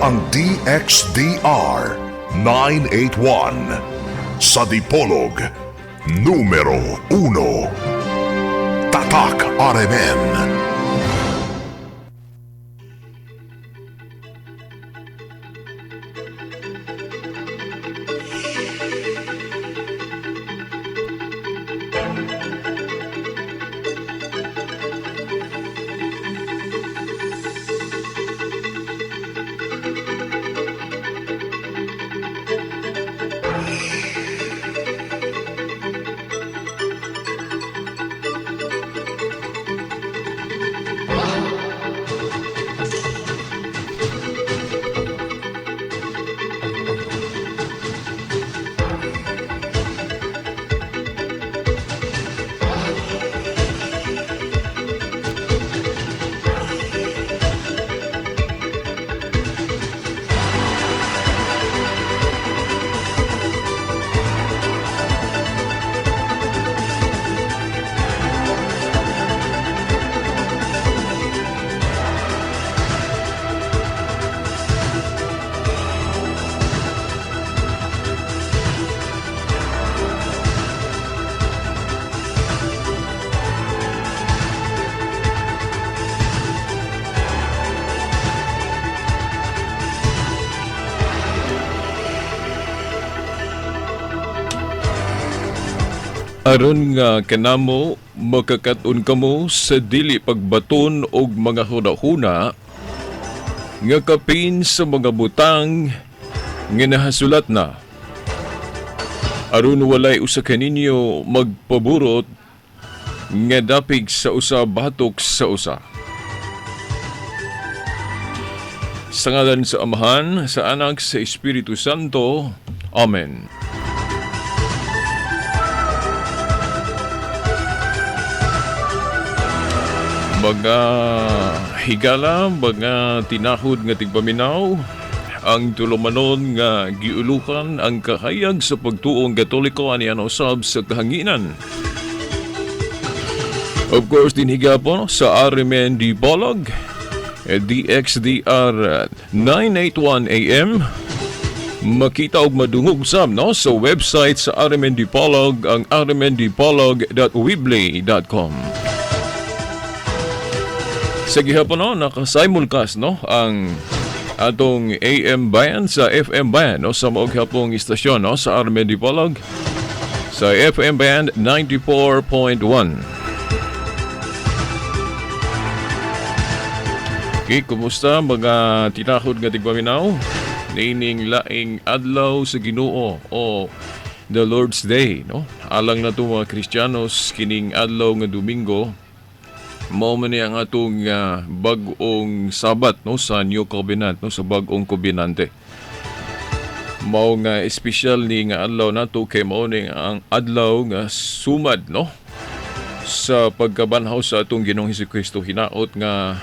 ang DXDR 981 sa Dipolog, numero 1. Tatak RMN. Aron nga kanamo makakat-on kamo sa dili pagbaton og mga hunahuna nga kapin sa mga butang nga nahasulat na. Aron walay usa kaninyo magpaburot nga dapig sa usa batok sa usa. Sa ngalan sa Amahan, sa Anak, sa Espiritu Santo. Amen. Mga higala, mga tinahod nga tigpaminaw, ang tulumanon nga giulukan ang kahayag sa pagtuong Katoliko ani ano sab sa kahanginan. Of course, dinhiga po sa RMN Dipolog, DXDR 981 AM. Makita og madungog sab no sa website sa RMN Dipolog ang rmndipolog.weebly.com. Sa gihapon no, naka-simulcast no ang atong AM band sa FM band no sa maog hapong istasyon no sa RMN Dipolog sa FM band 94.1. Okay, kumusta mga tinahod nga tigpaminaw? Niining laing adlaw sa Ginoo o the Lord's Day, no? Alang na to mga Kristiyanos kining adlaw nga Domingo, mao man ni ang atong bag-ong Sabat no sa New Covenant no sa bag-ong kobenante. Mao nga espesyal ni nga adlaw nato kay mao ni ang adlaw nga sumad no sa pagkabanhaw sa atong Ginoong Hesukristo, hinaot nga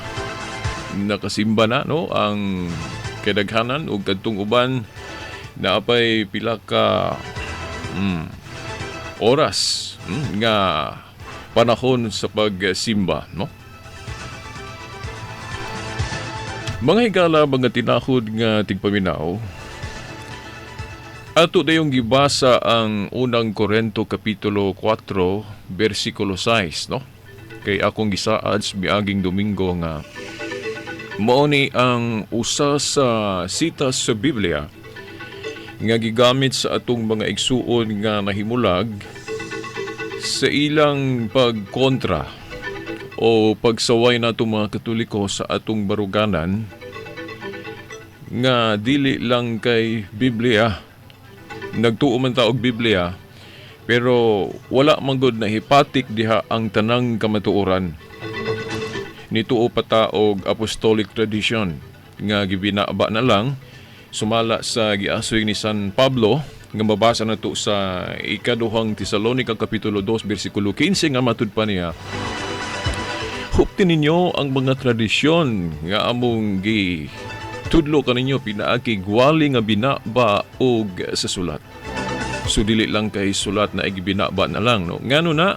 nakasimba na no ang kadaghanan ug kadtong uban naapay pila ka oras nga panahon sa pagsimba no. Mga higala, mga tinahod nga tigpaminaw, ato dayong gibasa ang unang Korento kapitulo 4 bersikulo 6 no. Kay akong gisaad sa miaging Domingo nga mao ni ang usa sa sitas sa Biblia nga gigamit sa atong mga igsuon nga nahimulag sa ilang pagkontra o pagsaway na atong mga Katoliko sa atong baruganan nga dili lang kay Biblia. Nagtuo man ta og Biblia pero wala man gud na hipatik diha ang tanang kamatuoran. Nituo pa ta og apostolic tradition nga gibinaba na lang sumala sa giasoy ni San Pablo nga mabasa nato sa ikaduhang Tesalonika kapitulo 2 bersikulo 15 nga matud pa niya, hupti ninyo ang mga tradisyon nga among gi tudlo kaninyo pinaagi gwali nga binaba og sa sulat. So dili lang kay sulat na igibinaba na lang no. Ngano na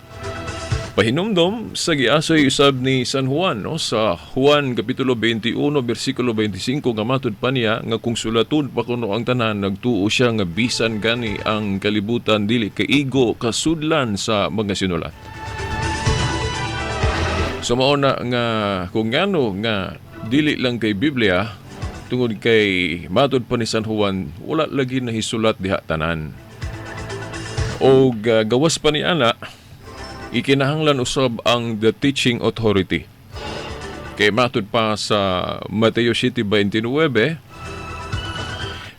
Pahinumdom sa giasoy usab ni San Juan, no, sa Juan kapitulo 21 bersikulo 25, nga matud pa niya nga kung sulaton pa kuno ang tanan, nagtuo siya nga bisan gani ang kalibutan dili kaigo kasudlan sa mga sinulat. So mao na nga kung ngano nga dili lang kay Biblia, tungod kay matud pa ni San Juan, wala lagi nahisulat diha tanan. Og gawas pa ni ana, ikinahanglan usab ang the teaching authority. Kay matud pa sa Mateo 7:29,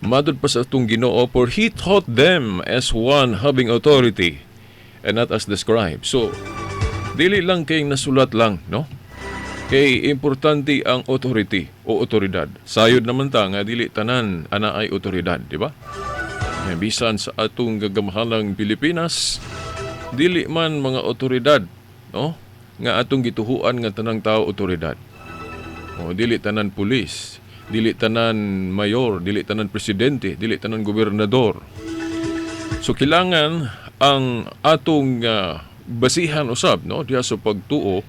matud pa sa atong Ginoo, "For he taught them as one having authority and not as the scribes." So dili lang kay nasulat lang, no? Kay importante ang authority o otoridad. Sayod naman ta nga dili tanan ana ay otoridad, di ba? Nga bisan sa atong gagamahalang Pilipinas, dili man mga otoridad, no, nga atong gituhuan nga tanang tao otoridad. O dili tanan pulis, dili tanan mayor, dili tanan presidente, dili tanan gobernador. So kailangan ang atong basihan usab, no, diha sa pagtuo,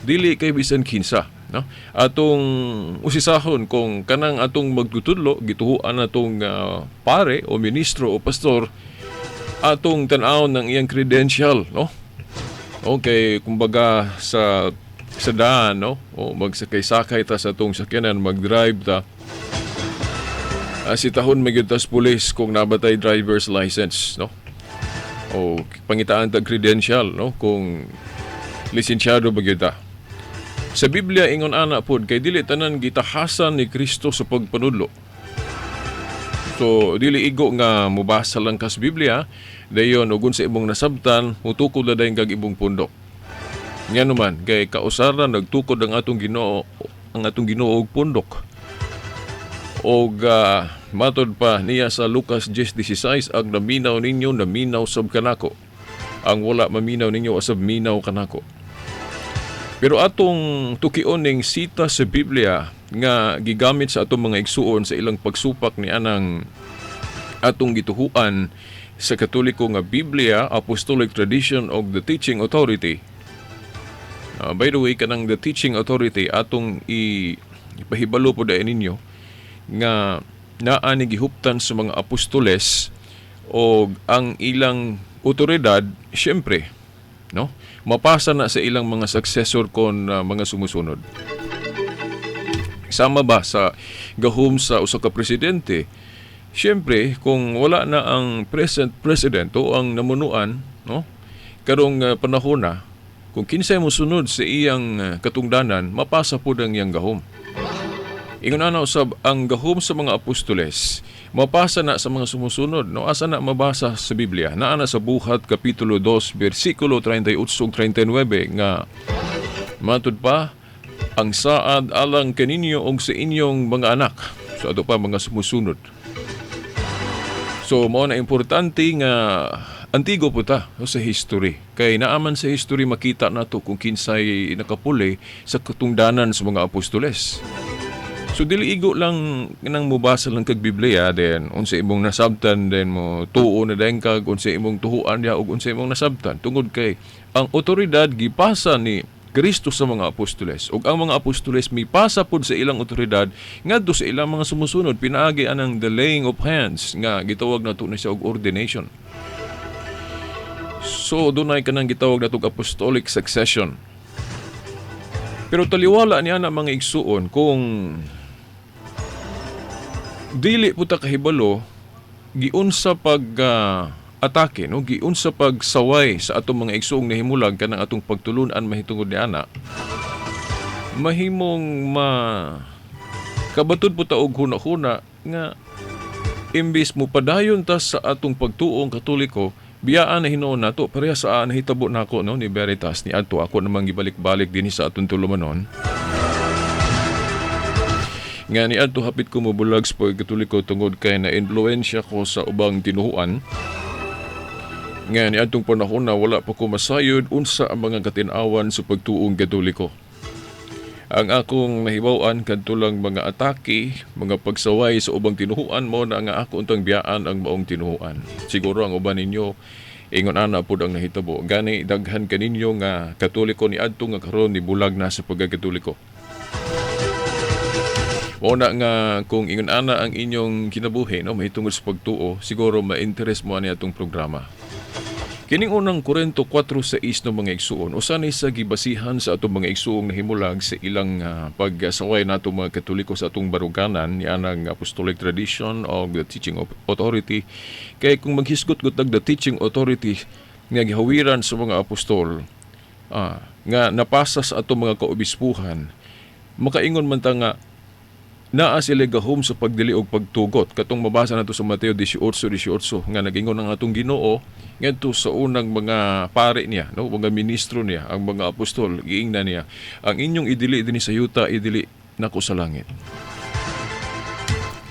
dili kay bisan kinsa, no? Atong usisahon kung kanang atong magtutudlo gituhuan atong pare o ministro o pastor, atong tan-awon ng iyang credential, no? Okay, kumbaga sa daan, no, o magsakay-sakay ta sa atong sakyanan, mag-drive ta, sitahon magyud tas pulis kung naa ba tay driver's license, no, o pangitaan tag credential, no, kung lisensyado ba gyud ta. Sa Biblia ingon ana pod, kay dili tanan gitahasan ni Kristo sa pagpanudlo. So dili igo nga mobasa lang kas Biblia, dayon ug unsa imong nasabtan, mutukod na dayon kag imong pundok. Ngano man kay kausaran nagtukod ang atong Ginoo og pundok. Og matod pa niya sa Lucas 10:16, "Ang naminaw ninyo, naminaw sab kanako. Ang wala maminaw ninyo, usab minaw kanako." Pero atong tukion ning sita sa Biblia nga gigamit sa atong mga igsuon sa ilang pagsupak ni anang atong gituhuan sa Katoliko nga Biblia, Apostolic Tradition og the Teaching Authority. By the way, kanang the Teaching Authority, atong ipahibalo po dahil ninyo nga naa ni gihuptan sa mga apostoles o ang ilang otoridad, syempre, no, mapasa na sa ilang mga successor kon mga sumusunod. Sama ba sa gahom sa usa ka presidente? Syempre, kung wala na ang present president o ang namunuan, no, karong panahon na, kung kinsay mosunod sa iyang katungdanan, mapasa pud ang iyang gahom. Ingon ana usab ang gahom sa mga apostoles, mapasa na sa mga sumusunod, no? Asa na mabasa sa Biblia? Naa na sa Buhat kapitulo 2 bersikulo 38 ug 39 nga matud pa, "Ang saad alang kaninyo og sa inyong mga anak." So ato pa mga sumusunod. So mao na importante nga antigo po ta, no, sa history. Kay naaman sa history makita nato kung kinsay nakapuli sa katungdanan sa mga apostoles. So dili igo lang nang mobasa lang kag Biblia, then unsa imong nasabtan, then mo tuo na dayon kag unsa imong tuhuan diha ug unsa imong nasabtan, tungod kay ang otoridad gipasa ni Kristo sa mga apostoles ug ang mga apostoles mipasa pod sa ilang otoridad ngadto sa ilang mga sumusunod pinaagi anang the laying of hands nga gitawag nato na siya og ordination. So dunay kanang gitawag natong apostolic succession. Pero taliwala niya na, mga igsuon, kung dili po ta kahibalo giunsa pag atake, no, giunsa pagsaway sa atong mga igsuong nahimulag kanang atong pagtulunan mahitungod ni ana, mahimong ma kabatud po ta og huna-huna nga imbis mo padayon ta sa atong pagtuong Katoliko, biyaan na hinuon nato, pareha sa nahitabo nako, no, ni Veritas ni adto. Ako namang gibalik-balik dinhi sa atong tulumanon nga ni adto hapit ko mobulag sa pagkatoliko tungod kay na influensya ko sa ubang tinuhuan nga ni adtong panahon na wala pa ko masayod unsa ang mga katin-awan sa pagtuong Katoliko. Ang akong nahibaw-an kadto lang mga atake, mga pagsaway sa ubang tinuhuan, mo na nga ako untang biyaan ang maong tinuhuan. Siguro ang uban ninyo Ingon ana pud ang nahitabo. Gani daghan kaninyo nga Katoliko ni adto nga karon ni bulag na sa pagkakatoliko. Mao na nga kung ingon ana ang inyong kinabuhi, no, mahitungod sa pagtuo, siguro ma-interest mo ani atong programa. Kining Unang Korinto 4:6 ng mga igsuon, usa ni sa gibasihan sa atong mga igsuong nahimulag sa ilang pagsaway nato mga Katoliko sa atong baruganan ni anang apostolic tradition o the teaching of authority. Kay kung maghisgot gud the teaching authority nga gihawiran sa mga apostol nga napasa sa atong mga kaobispuhan, makaingon man ta nga naa sila gahom sa pagdili og pagtugot, katong mabasa nato sa Mateo 18:18 nga nagingon ang atong Ginoo ngadto sa unang mga pare niya, no, mga ministro niya, ang mga apostol. Giingnan niya, "Ang inyong idili dinhi sa yuta, idili nako sa langit.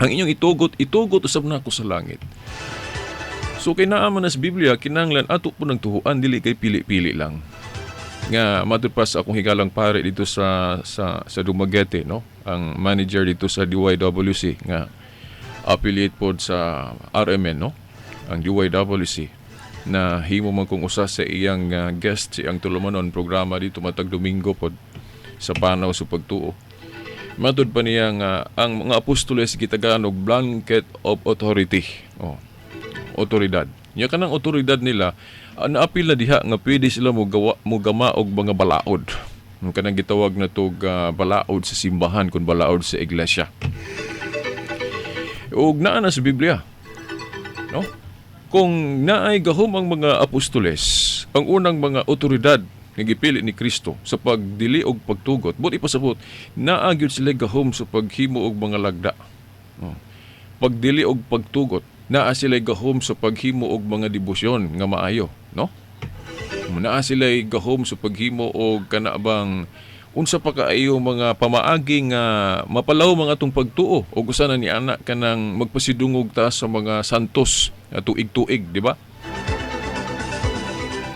Ang inyong itugot, itugot usab nako sa langit." So kay naa man sa Biblia, kinahanglan ato po ng tuhuan, dili kay pili-pili lang. Nga matud pa sa akong higalang pare dito sa Dumaguete, no, ang manager dito sa DYWC nga affiliate pod sa RMN, no, ang DYWC na himo man kong usa sa iyang guest sa iyang tulumanon programa dito matag Domingo pod sa Panaw sa Pagtuo. Matud pa niya nga ang mga apostoles gitagaan og blanket of authority, oh, otoridad. Nya kanang otoridad nila, naapil na diha nga pwede sila mo gawa mo gama og mga balaod. Ang kanang gitawag na tog balaod sa simbahan kun balaod sa iglesia. Ug naa na sa Biblia. No? Kung naay gahom ang mga apostoles, ang unang mga otoridad nga gipili ni Kristo sa pagdili og pagtugot, but ipasabot, naa gyud sila gahom sa paghimo og mga lagda. Oh. Pagdili og pagtugot, naa sila gahom sa paghimo og mga debosyon nga maayo, no? Naa sila gahom sa paghimo og kana bang unsa pa kaayo mga pamaagi nga mapalaw mga atong pagtuo o usa na ni ana kanang magpasidungog ta sa mga santos nga tuig-tuig, di ba?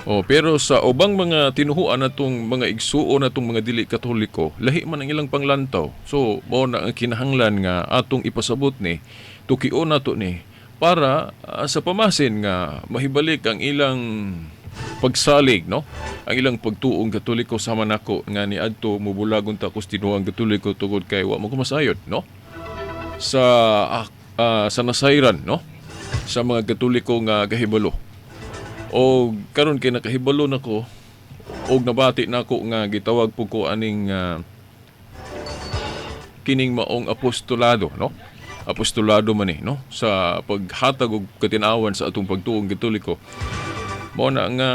Oh, pero sa ubang mga tinuhuan natong mga igsuon natong mga dili Katoliko, lahi man ang ilang panglantaw. So, mao na ang kinahanglan nga atong ipasabot ni, tukion nato ni para sa pamasin nga mahibalik ang ilang pagsalig, no? Ang ilang pagtuong Katoliko sama nako nga niadto mubulagon ta ko sa tinuang Katoliko tungod kay wa mo ko masayod, no? Sa nasayran, no? Sa mga Katoliko nga kahibalo. O karon kay nakahibalo nako og nabati nako nga gitawag po ko aning kining maong apostolado, no? Apostolado man eh, no? Sa paghatag og katinawan sa atong pagtuong Katoliko. Mao na nga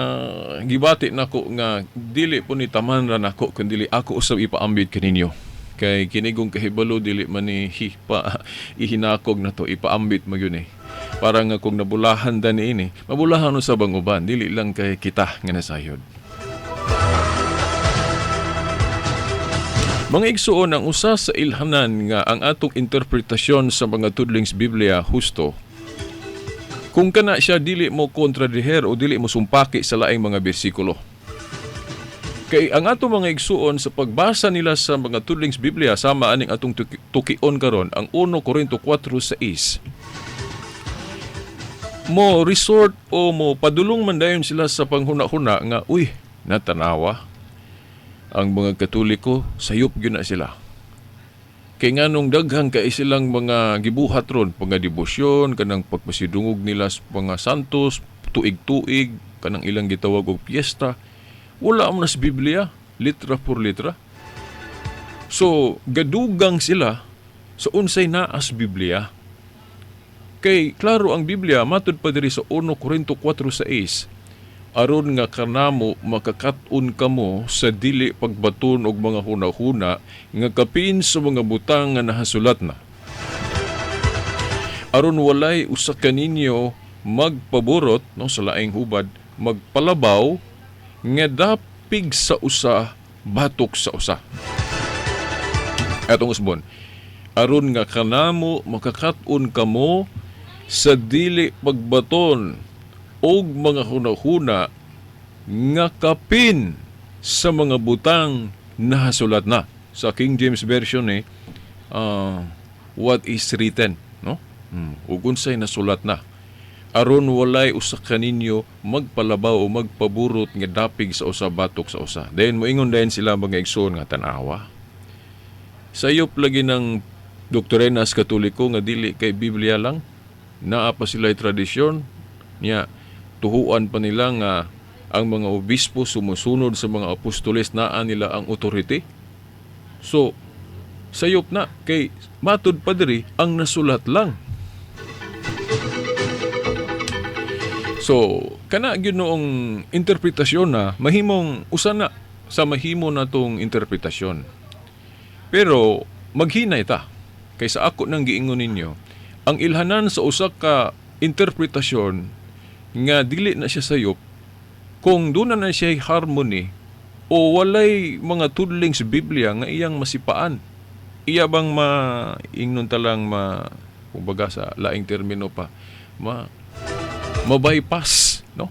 gibati nako nga dili po ni taman ra nako kun dili ako usab ipaambit kaninyo. Kay kinigong kahibalo dili man ni pa ihinakog na to, ipaambit mo yun eh. Para nga kung nabulahan da ni ini, mabulahan usab ang uban, dili lang kay kita nga nasayod. Mga igsuon, ang usa sa ilhanan nga ang atong interpretasyon sa mga tudlings Biblia husto, kung kana siya dili mo kontradiher o dili mo sumpaki sa laing mga bersikulo. Kay ang atong mga igsuon sa pagbasa nila sa mga tudlings Biblia sama aning atong tukion karon, ang 1 Korinto 4:6, mo resort o mo padulong man dayon sila sa panghuna-huna nga, uy, natanawa ang mga Katoliko, sayop gyud na sila. Kay nganong daghang kay silang mga gibuhat ron, pagdebosyon, kanang pagpasidungog nila sa mga santos, tuig-tuig, kanang ilang gitawag og piyesta, wala man sa Biblia, litra por litra. So, gadugang sila sa unsay naa sa Biblia. Kay klaro ang Biblia, matud pa diri sa 1 Korinto 4:6, aron nga kanamo makakat-on kamo sa dili pagbaton og mga hunahuna nga kapin sa mga butang nga nahasulat na. Aron walay usa kaninyo magpaburot, no, sa laing hubad, magpalabaw nga dapig sa usa batok sa usa. Atong usbon, aron nga kanamo makakat-on kamo sa dili pagbaton og mga hunahuna nga kapin sa mga butang nahasulat na. Sa King James Version what is written, no? Ug unsay nasulat na. Aron walay usa kaninyo magpalabaw o magpaburot nga dapig sa usa batok sa usa. Then moingon dayon sila mga igsoon nga tan-awa. Sayop lagi ng doktrinas Katoliko nga dili kay Biblia lang. Naa pa sila'y tradisyon niya, tuhuan pa nila nga ang mga obispo sumusunod sa mga apostoles, naa nila ang authority. So sayop na kay matud pa diri ang nasulat lang. So kana gyud noong interpretasyon na mahimong usa na sa mahimo na tong interpretasyon. Pero maghinay ta kaysa ako nang giingon ninyo ang ilhanan sa usa ka interpretasyon nga dili na siya sayop kung doon na siya harmony o walay mga tudling sa Biblia nga iyang masipaan. Iya bang maingnon talang ma, kumbaga sa laing termino pa, ma-bypass, no?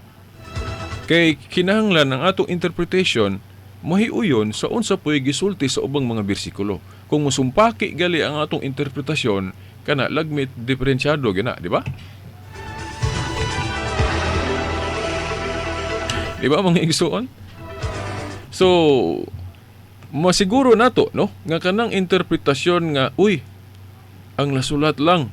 Kay kinahanglan ang atong interpretation mahiuyon sa unsa po'y gisulti sa ubang mga bersikulo. Kung musumpaki gali ang atong interpretasyon, kana lagmit diferensyado gina, di ba? Di ba mga igsoon? So masiguro nato, no, nga kanang interpretasyon nga uy, ang nasulat lang.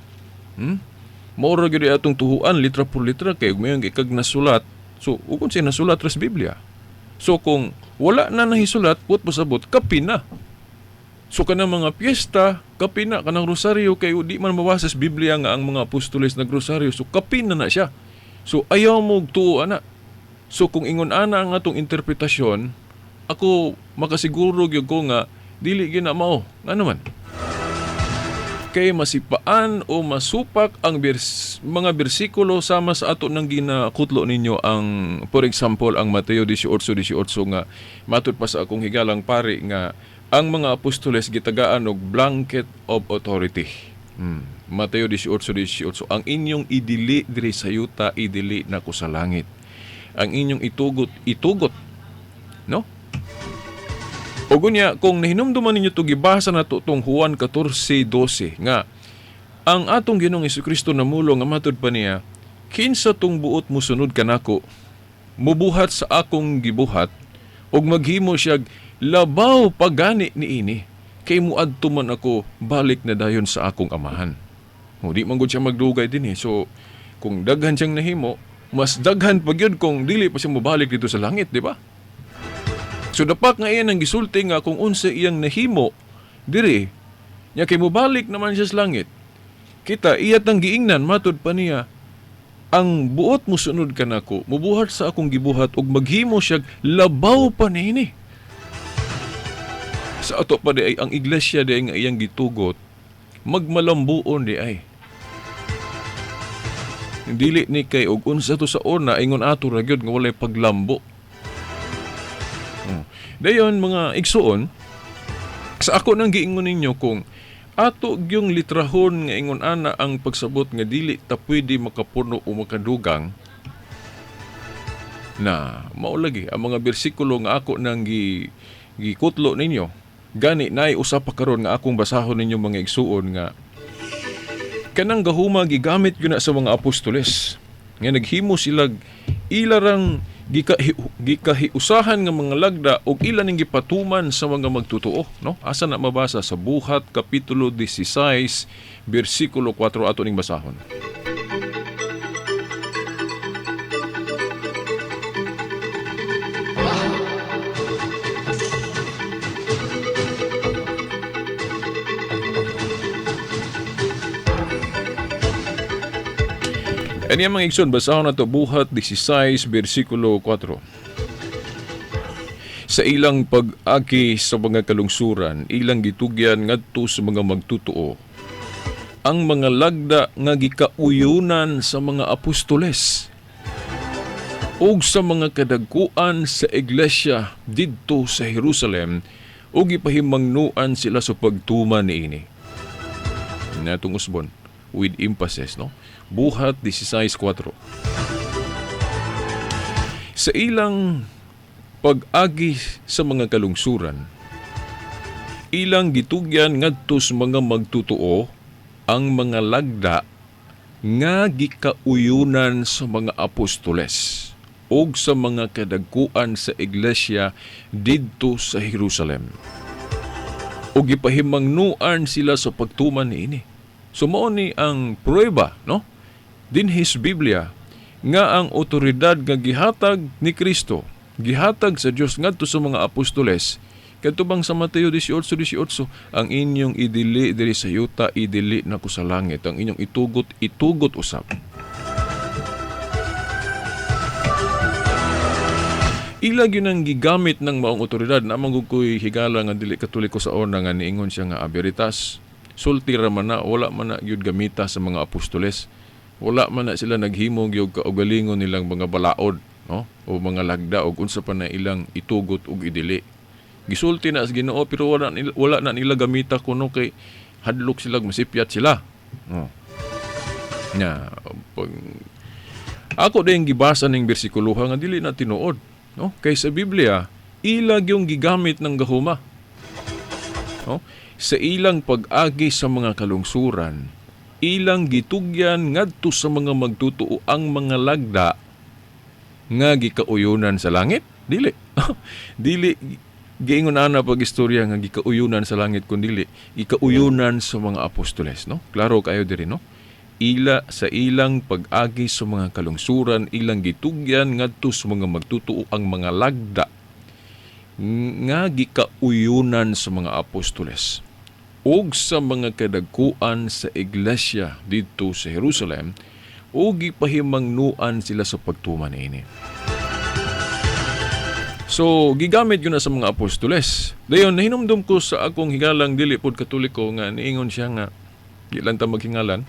Mao ra gyud atong tuhuan litra por litra kay mayon gikag nasulat. So ukon siya nasulat ras Biblia. So kung wala na nahisulat, put pasabot kapin na. So kanang mga piyesta, kapin na kanang rosaryo kay di man mabasa sa Biblia nga ang mga apostoles nagrosaryo. So kapin na na siya. So ayaw mo tuo ana. So kung ingon ana ang atong interpretasyon, ako makasiguro gyud ko nga dili gyud na mao. Ngano man? Kay masipaan o masupak ang mga bersikulo sama sa ato nang ginakutlo ninyo ang, for example, ang Mateo 18:18 nga matud pa sa akong higalang pari nga ang mga apostoles gitagaan og blanket of authority. Mateo 18:18, ang inyong idili diri sa yuta, idili nako sa langit. Ang inyong itugot, itugot. No? O gunya, kung nahinumduman ninyo ito, gibasa na ito itong Juan 14:12 nga, ang atong Ginoong Jesucristo namulong nga matud pa niya, kinsa tong buot musunod kanako, mubuhat sa akong gibuhat, ug maghimo siyag labaw pagani niini, kay muadto man ako balik na dayon sa akong amahan. O, di man gud siya magdugay din eh. So, kung daghan siyang nahimo, mas daghan pa gyud kung dili pa siya mobalik dito sa langit, di ba? So dapat nga iyan ang gisulti nga kung unsa iyang nahimo diri, nya kay mobalik naman siya sa langit. Kita iyat ang giingnan matud pa niya, ang buot mosunod kanako, mubuhat sa akong gibuhat ug maghimo siya labaw pa niini. Sa ato pa di ay ang iglesia di ay nga iyang gitugot, magmalambuon di ay. Dili ni kay og unsa to sa una ingon ato ra gyud nga walay paglambo. Dayon mga igsuon, sa ako nang giingon ninyo kung ato gyung litrahon nga ingon ana ang pagsabot nga dili ta pwede makapuno o makadugang, na mao lagi ang mga bersikulo nga ako nang gikutlo ninyo. Gani naay usa pa karon nga akong basahon ninyo mga igsuon nga kanang gahuma gigamit gyud na sa mga apostoles nga naghimo sila ilarang gikahiusahan nga mga lagda og ila ning gipatuman sa mga magtotoo, no? Asa na mabasa sa Buhat kapitulo 16 bersikulo 4 ato ning basahon. Ani ang mga igsoon, basahon na ito, Buhat 16, versikulo 4. Sa ilang pag-aki sa mga kalungsuran, ilang gitugyan ngadto sa mga magtutuo, ang mga lagda nga gikauyunan sa mga apostoles ug sa mga kadagkuan sa iglesia didto sa Jerusalem, ug gipahimangnuan sila sa pagtuman niini. Natong usbon with emphasis, no? Buhat 16:4. Sa ilang pag-agi sa mga kalungsuran, ilang gitugyan ngadto sa mga magtutuo ang mga lagda Nga gikauyunan sa mga apostoles ug sa mga kadagkuan sa iglesia didto sa Jerusalem. Ug gipahimangnuan sila sa pagtuman niini. So mao ni ang prueba, no? Dinhi sa Biblia nga ang otoridad nga gihatag ni Kristo, gihatag sa Dios ngadto sa mga apostoles, kadto bang sa Mateo 18:18, ang inyong idili diri sa yuta, idili nako sa langit, ang inyong itugot, itugot usab. Ila gyud ang gigamit ng maong otoridad. Naman gud ko'y higala nga dili Katoliko sa una nga niingon siya nga Veritas, sulti ra man na, wala man na gyud gamita sa mga apostoles. Wala man na sila naghimo gyud kaugalingon nilang mga balaod, no? O mga lagda og unsa pa na ilang itugot ug idili. Gisulti na sa Ginoo, pero wala na nila gamita kuno kay hadlok sila, masipyat sila. No. Nya pag ako din gibasa ning bersikuloha nga dili na tinuod, no? Kay sa Biblia ila gyung gigamit ng gahuma. No? Sa ilang pag-agi sa mga kalungsuran, ilang gitugyan ngadto sa mga magtutuo ang mga lagda nga gikauyunan sa langit. Dili. Dili giingon ana pag istorya nga gikauyunan sa langit, kun dili gikauyunan sa mga apostoles, no? Klaro kayo diri, no? Ila sa ilang pag-agi sa mga kalungsuran, ilang gitugyan ngadto sa mga magtutuo ang mga lagda nga gikauyunan sa mga apostoles ug sa mga kadagkuan sa iglesia didto sa Jerusalem, ug gipahimangnuan sila sa pagtuman niini. So, gigamit yun na sa mga apostoles. Dayon, nahinumdum ko sa akong higalang dili pod Katoliko nga niingon siya nga, di lang ta maghingalan.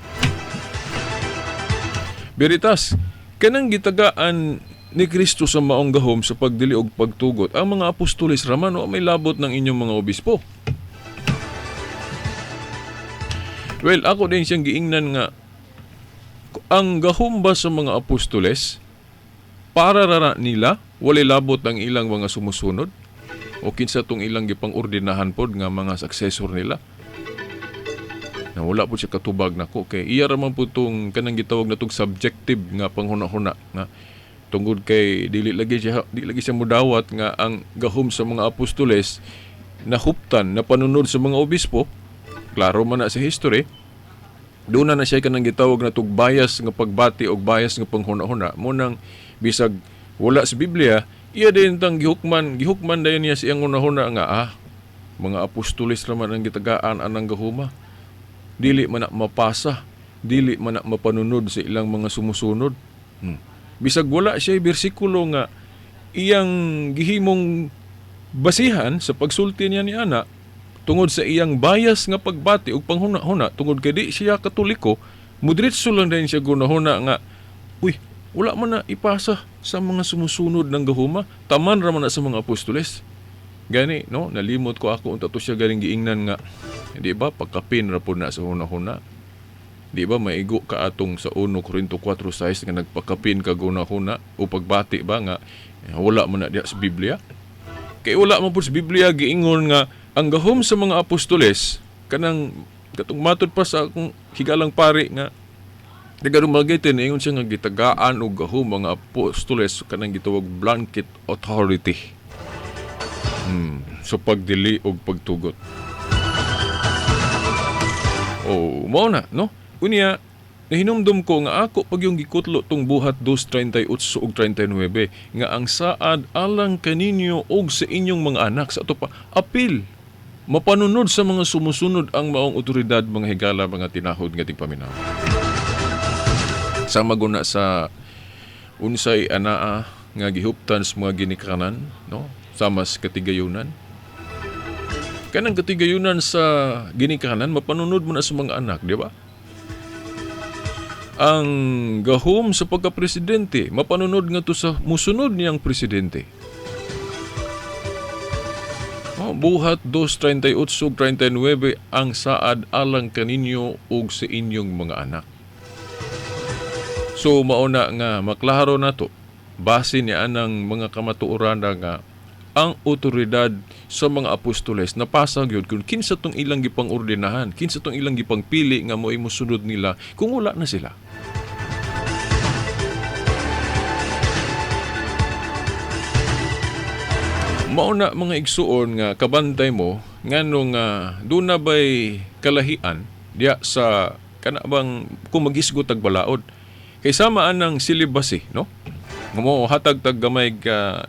Veritas, kanang gitagaan ni Kristo sa maong gahom sa pagdili og pagtugot, ang mga apostoles raman o may labot ng inyong mga obispo. Well, ako din siyang giingnan nga ang gahom ba sa mga apostoles para rara nila walay labot ang ilang mga sumusunod o kinsa tong ilang gipang-ordinahan pod nga mga successor nila, na wala po siya katubag nako kay iya ra man po tong kanang gitawag na tong subjective nga panghuna-huna nga tungod kay dili lagi siya mudawat nga ang gahom sa mga apostoles nahuptan na panunod sa mga obispo. Klaro man na sa history, doon na siya kanang gitawag na tug bias nga pagbati og bias nga panghuna-huna mo nang bisag wala sa Biblia, iya din tang gihukman dayon niya sa iyang hunahuna nga mga apostoles raman ang gitagaan anang gahuma, dili man na mapasa, dili man na mapanunod sa ilang mga sumusunod. Bisag wala siya bersikulo nga iyang gihimong basihan sa pagsulti niya ni ana, tungod sa iyang bias nga pagbati ug panghuna-huna, tungod kay di siya Katoliko, mudiretso lang din siya gunahuna nga uy, wala man na ipasa sa mga sumusunod ng gahuma, taman ra man na sa mga apostoles. Gani, no, nalimot ko ako unta to siya galing giingnan nga di ba pagkapin ra pud na sa huna-huna. Di ba maigo ka atong sa 1 Corinto 4:6 nga nagpakapin ka huna-huna o pagbati ba nga wala man na diha sa Biblia? Kay wala man pud sa Biblia giingon nga ang gahom sa mga apostoles kanang katong matod pa sa akong higalang pari nga taga Dumaguete, ingon siya nga gitagaan og gahom mga apostoles kanang gitawag blanket authority. So pagdili og pagtugot. Oh, mao na, no? Unya, nahinumdum ko nga ako pag yung gikutlo tong Buhat 2:38 ug 39 nga ang saad alang kaninyo og sa inyong mga anak, sa ato pa apil mapanunod sa mga sumusunod ang maong otoridad, mga higala, mga tinahod nga tigpaminaw. Sama guna sa unsay anaa nga gihuptan sa mga ginikanan, no? Sama sa katigayunan. Kanang katigayunan sa ginikanan mapanunod mo na sa mga anak, di ba? Ang gahom sa pagka-presidente mapanunod nga to sa musunod niyang presidente. Oh, Buhat 2:38 39, ang saad alang kaninyo ug sa inyong mga anak. So mauna nga maklaro nato base ni anang mga kamatuoran nga ang otoridad sa mga apostoles napasa gyud kung kinsa tong ilang gipang-ordinahan, kinsa tong ilang gipangpili nga mo'y mosunod nila kung wala na sila. Mao na, mga igsuon, nga kabantay mo nganong duna bay kalahian diya sa kana bang kung maghisgot tag balaod kay sama anang celibacy, no? Nga mo hatag tag gamay ka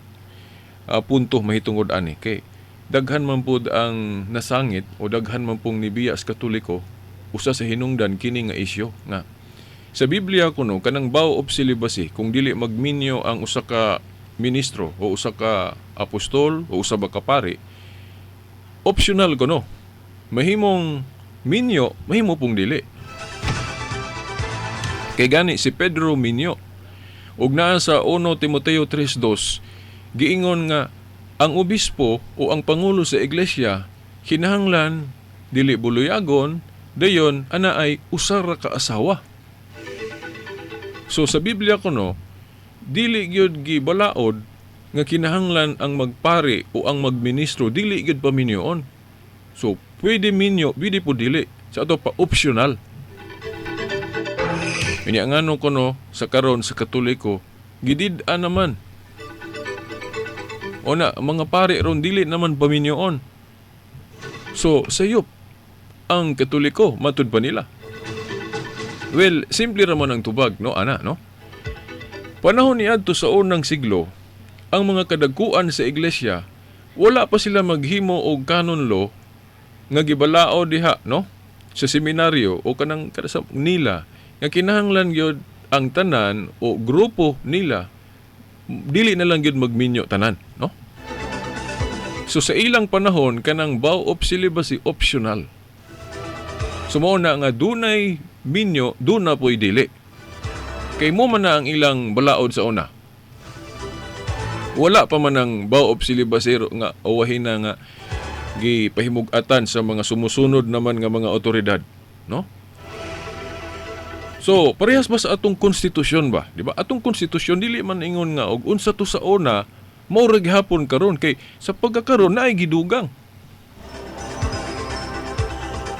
punto mahitungod ani kay daghan man pud ang nasangit o daghan man pong nibiya sa Katoliko, usa sa hinungdan kini nga isyu nga sa Biblia kuno kanang vow of celibacy, kung dili magminyo ang usa ka ministro o usa ka apostol o usa ba ka pari, optional kuno, mahimong minyo, mahimo pong dili. Kay gani si Pedro minyo ug naa sa 1 Timoteo 3:2 giingon nga ang obispo o ang pangulo sa iglesia kinahanglan dili buluyagon, dayon ana ay usa ra ka asawa. So sa Biblia kuno dili gyud gibalaod nga kinahanglan ang magpari o ang magministro dili gyud paminyoon. So pwede minyo, pwede po dili. Sa ato pa, optional. Unya ngano kuno sa karon sa Katoliko gidid-an naman. O na, mga pari ron dili naman paminyoon. So sayop ang Katoliko matud pa nila. Well, simple ra man ang tubag, no, ana, no? Panahon niadto sa unang siglo, ang mga kadagkuan sa iglesia, wala pa sila maghimo og canon law nga gibalao diha, no? Sa seminaryo o kanang kada sa nila nga kinahanglan gyud ang tanan o grupo nila dili na lang gyud magminyo tanan, no? So sa ilang panahon kanang vow of celibacy optional. So mao na nga dunay minyo, duna po'y dili. Kay mo man na ang ilang balaod sa una. Wala pa man ang vow of celibacy nga uwahin na nga gipahimug-atan sa mga sumusunod naman nga mga otoridad, no? So, parehas ba sa atong konstitusyon ba? Di ba? Atong konstitusyon dili man ingon nga og unsa to sa una, mao ra gihapon karon kay sa pagkakaron naay gidugang.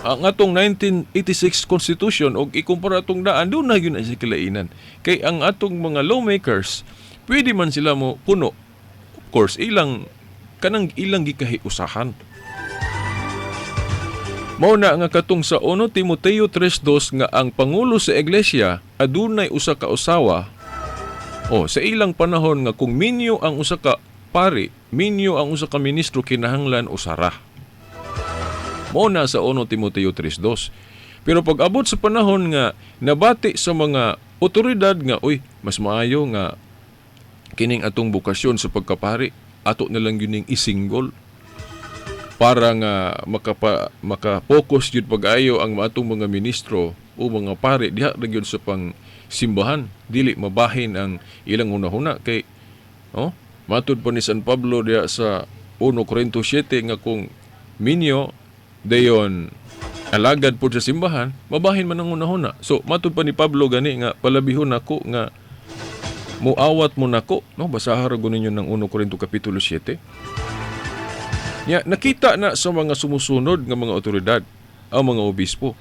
Ang atong 1986 Constitution og ikumpara atong daan, duna gyud na siya kilainan. Kay ang atong mga lawmakers, pwede man sila mo puno. Of course, ilang kanang ilang gikahiusahan. Mao na nga katong sa 1 Timoteo 3:2 nga ang pangulo sa iglesia adunay usa ka usawa, o sa ilang panahon nga kung minyo ang usa ka pari, minyo ang usa ka ministro, kinahanglan usara. Mao na sa 1 Timoteo 3:2. Pero pag abot sa panahon nga nabati sa mga otoridad nga, uy, mas maayo nga kining atong bokasyon sa pagkapari ato na lang gyud ning isinggol para nga maka-focus gyud pag-ayo ang atong mga ministro o mga pari diha ra gyud sa pang simbahan, dili mabahin ang ilang hunahuna kay, oh, matud pa ni San Pablo diha sa 1 Corinto 7 nga kung minyo dayon alagad po sa simbahan, mabahin man ang hunahuna. So matud pa ni Pablo gani nga palabihon nako nga muawat mo nako, no? Basaha ra gud ninyo ng 1 Corinto kapitulo 7. Ya, nakita na sa mga sumusunod nga mga otoridad, ang mga obispo.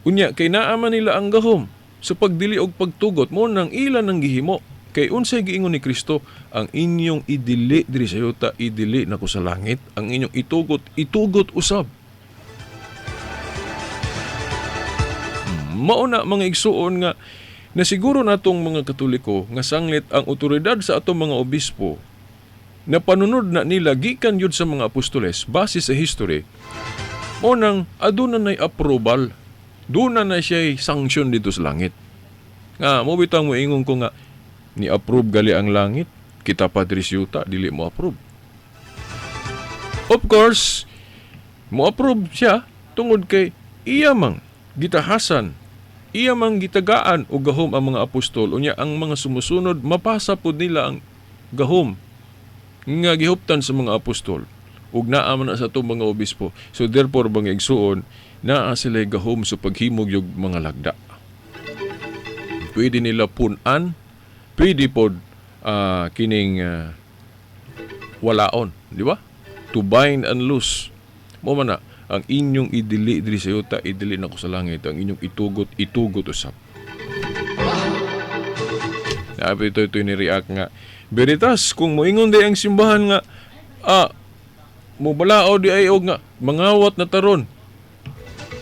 Unya kay naa man nila ang gahom sa pagdili og pagtugot, mo nang ilan ang gihimo. Kay unsay giingon ni Kristo, ang inyong idili diri sa yuta, idili nako sa langit, ang inyong itugot, itugot usab. Mao na, mga igsuon, nga nasiguro natong mga Katoliko nga sanglit ang otoridad sa atong mga obispo na panunod na nila gikan yun sa mga apostoles base sa history, mo nang aduna nay approval, duna na siya'y sanction dito sa langit nga mo bitang mo ingon ko nga ni approve gali ang langit, kita pa diri sa yuta dili mo approve. Of course mo approve siya tungod kay iya mang gitahasan, iya mang gitagaan og gahom ang mga apostol. Unya ang mga sumusunod mapasa pud nila ang gahom nga gihuptan sa mga apostol ug naa man na sa atong mga obispo. So therefore, mga igsuon, naa sila gahom sa paghimog yung mga lagda. Pwede nila pun-an, pwede pod kining walaon, di ba? To bind and loose. Mo man na ang inyong idili diri sa yuta, idili nako sa langit, ang inyong itugot, itugot usab. Sabi ito ni react nga Veritas, kung moingon di ang simbahan nga Mubalaod di ay og nga mangawat na taron,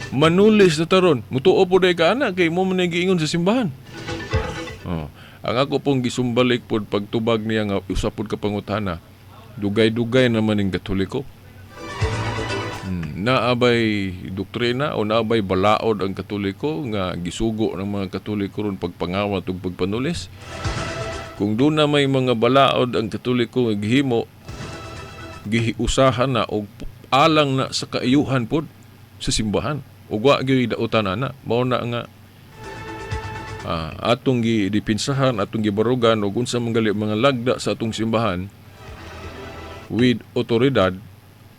manulis na taron, mutuo po day ka ana kay mo man giingon sa simbahan. Oh. Ang ako pong gisumbalik pod pagtubag niya nga usa pod ka pangutana, dugay-dugay naman ning Katoliko. Naabay doktrina o naabay balaod ang Katoliko nga gisugo ng mga Katoliko ron pagpangawat ug pagpanulis? Kung doon na may mga balaod ang Katoliko nga gihimo, gihiusahan na og alang na sa kaayuhan pod sa simbahan ug wa gyud dautan ana. Mao na nga atong gidipinsahan, atong gibarugan og unsa man gali mga lagda sa atong simbahan with otoridad,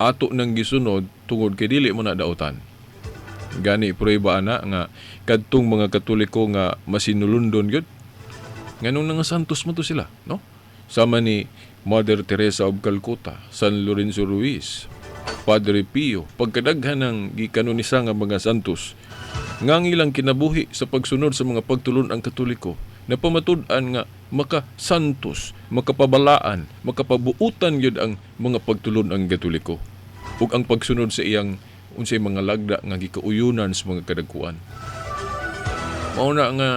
ato nang gisunod tungod kay dili mo na dautan. Gani prueba ana nga kadtong mga Katoliko nga masinulundon gyud, nganong nga santos mo to sila, no? Sama ni Mother Teresa of Calcutta, San Lorenzo Ruiz, Padre Pio, pagkadaghan ng gikanonisa nga mga santos nga ang ilang kinabuhi sa pagsunod sa mga pagtulon ang Katoliko napamatud-an nga maka-santos, makapabalaan, makapabuutan gyud ang mga pagtulon ang Katoliko ug ang pagsunod sa iyang unsay mga lagda nga gikauyunan sa mga kadagkuan. Mao na nga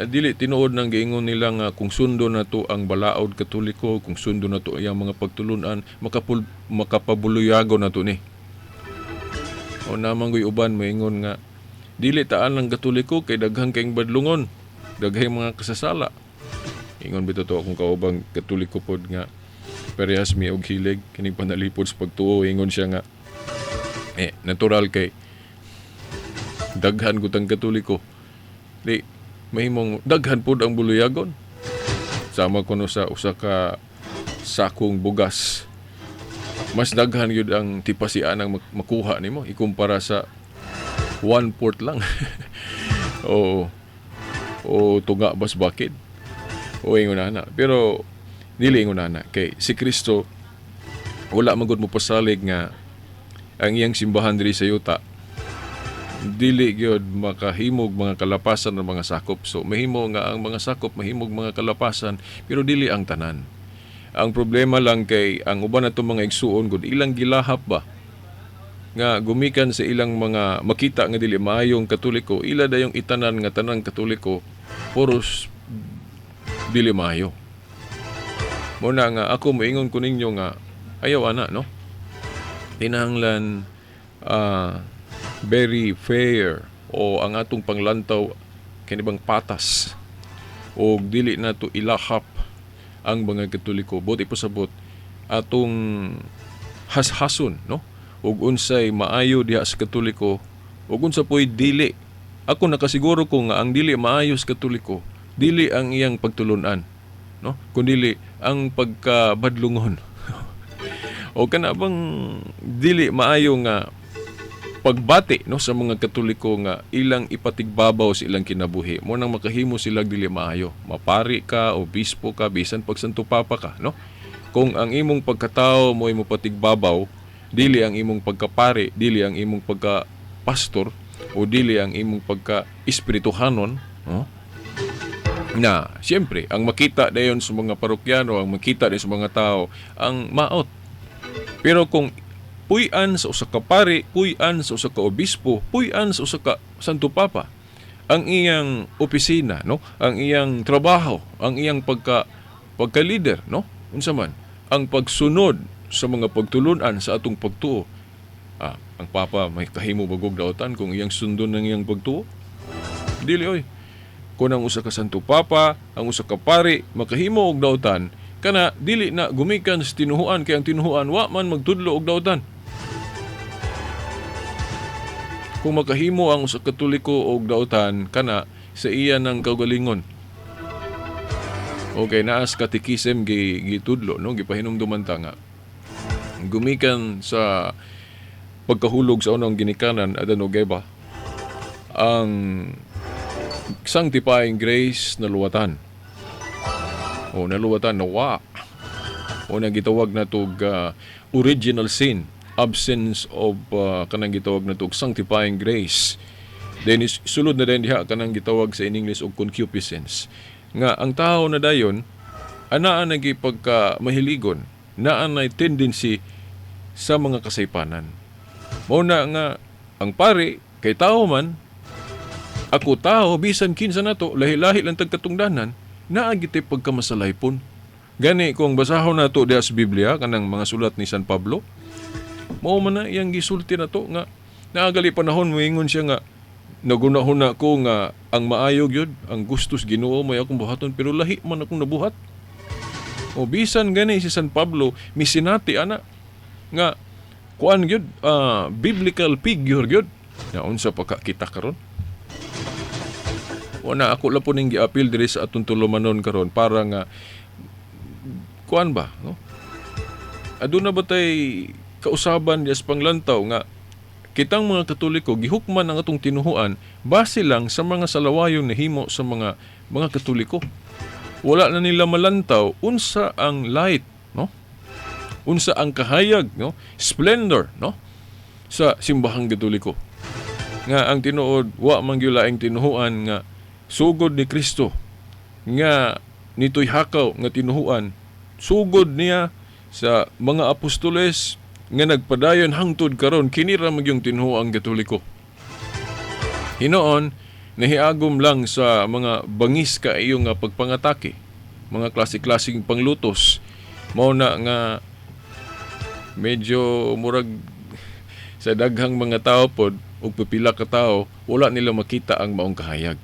dili tinuod nang giingon nila nga kung sundo na to ang balaod Katoliko, kung sundo na to iyang mga pagtulunan, makapabuluyago na to ni. O namang guy uban moingon nga dili taan ang Katoliko kay daghang kayong badlungon, daghang mga kasasala. Ingon bitaw to akong kaubang Katoliko pod nga parehas mi og hilig kining panalipod sa pagtuo, ingon siya nga natural kay daghan gud ang Katoliko. Di mahimong daghan pod ang buluyagon. Sama kuno sa usa ka sakong bugas, mas daghan gyud ang tipasian ang makuha nimo ikumpara sa one fourth lang o o tunga bas bakid o ingon ana. Pero dili ingon ana kay si Kristo wala man gud mo pasalig nga ang iyang simbahan diri sa yuta dili gyud makahimog mga kalapasan ng mga sakop. So mahimo nga ang mga sakop mahimog mga kalapasan, pero dili ang tanan. Ang problema lang kay ang uban nato mga igsuon gud ilang gilahap ba nga gumikan sa ilang mga makita nga dili maayong Katoliko, ila dayong itanan nga tanang Katoliko puros dili maayo. Mo na nga ako moingon ko ninyo nga ayaw ana, no? Tinahanglan very fair o ang atong panglantaw kini bang patas o dili na to ilahap ang mga Katoliko. Buot ipasabot, atong hashason, no, ug unsay maayo diha sa Katoliko ug unsa po'y dili. Ako nakasiguro ko nga ang dili maayo sa Katoliko dili ang iyang pagtulunan, no, kundili ang pagkabadlungon o kana bang dili maayo nga pagbati, no, sa mga Katoliko nga ilang ipatigbabaw sa ilang kinabuhi. Mo nang makahimo sila dili maayo, mapari ka, obispo ka, bisan pag Santo Papa ka, no? Kung ang imong pagkatao mo imo patigbabaw, dili ang imong pagkapari, dili ang imong pagka pastor o dili ang imong pagka espirituhanon, no? Na siyempre ang makita dayon sa mga parokyano, ang makita dayon sa mga tao ang maot. Pero kung puy-an sa usa ka pari, puy-an sa usa ka obispo, puy-an sa usa ka Santo Papa ang iyang opisina, no? Ang iyang trabaho, ang iyang pagka leader, no? Unsa man ang pagsunod sa mga pagtulunan sa atong pagtuo. Ang papa may kahimo bagog dautan kung iyang sundon ng iyang pagtuo? Dili oy. Kung ang usa ka Santo Papa, ang usa ka pari makahimo og dautan, kana dili na gumikan sa tinuhuan kay ang tinuhuan wa man magtudlo og dautan. Kung makahimo ang usa ka Katoliko og dautan, kana sa iya ng kaugalingon. Okay, naas katikisem gitudlo, no, gipahinumduman ta nga gumikan sa pagkahulog sa unang ginikanan, Adan ug Eva, ang sanctifying grace naluwatan. O naluwatan, nawa. O nang gitawag na tog original sin, absence of kanang gitawag na tog sanctifying grace. Then is, sulod na din diha kanang gitawag sa in English og concupiscence. Nga ang tao na dayon anaa nagi pagka mahiligon. Naa nay tendency sa mga kasaypanan. Mao na nga ang pari kay tao man, ako tao, bisan kinsa nato, lahi-lahi lang tag katungdanan, naa gitay pagkamasalaypon. Gani kung basahon nato diha sa Biblia kanang mga sulat ni San Pablo, mao man na iyang gisulti nato nga naagali panahon moingon siya nga nagunahuna ko nga ang maayo gyud ang gustos Ginoo may akong buhaton, pero lahi man akong nabuhat. O bisan gani si San Pablo misinati ana nga kuan gyud, biblical figure gyud na, unsa pa ka kita karon? Wala, ako lang po ning giapil diri sa atong tulumanon karon para nga kuan ba, no? Aduna ba tay kausaban diya sa panglantaw nga kitang mga Katoliko gihukman ang atong tinuhuan base lang sa mga salawayon nahimo sa mga Katoliko? Wala na nila malantaw unsa ang light, no? Unsa ang kahayag, no? Splendor, no? Sa simbahang Katoliko. Nga ang tinuod wa man gyud laing tinuhuan nga sugod ni Kristo nga nito'y hakaw nga tinuhuan, sugod niya sa mga apostoles nga nagpadayon hangtod karon, kini ra magyung tinuhuang Katoliko. Hinoon nahiagom lang sa mga bangis kaayo nga pagpangatake, mga klase-klaseng panglutos. Mao na nga medyo murag sa daghang mga tao pod ug pipila ka tawo, wala nila makita ang maong kahayag.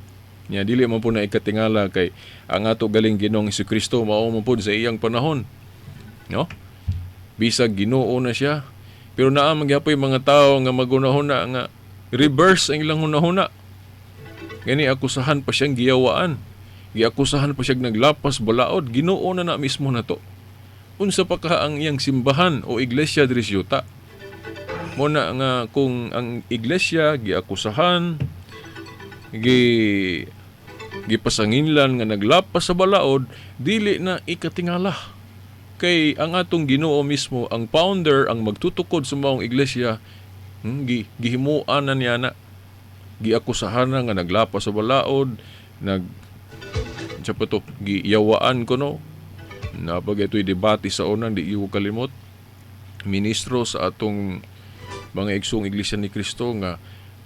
Nya dili man po na ikatingala kay ang ato galing Ginoong Kristo mao man pod sa iyang panahon. No? Bisag Ginoo na siya, pero naa man gyapoy mga tao nga magunahuna nga reverse ang ilang hunahuna. Gani akusahan pa siyang giyawaan. Giakusahan pa siyang naglapas balaod, Ginoo na na mismo na to. Unsa pa ka ang iyang simbahan o iglesia diri sa yuta? Mo na nga kung ang iglesia giakusahan, gipasanginlan nga naglapas sa balaod, dili na ikatingala. Kay ang atong Ginoo mismo, ang founder, ang magtutukod sa maong iglesia, gihimuan na niya na. Giakusahan na nga naglapas sa balaod, nag sa pa to, giyawaan ko, no? Napag ito'y debate sa unang, di iyo kalimot. Ministro sa atong mga igsoong Iglesia ni Cristo nga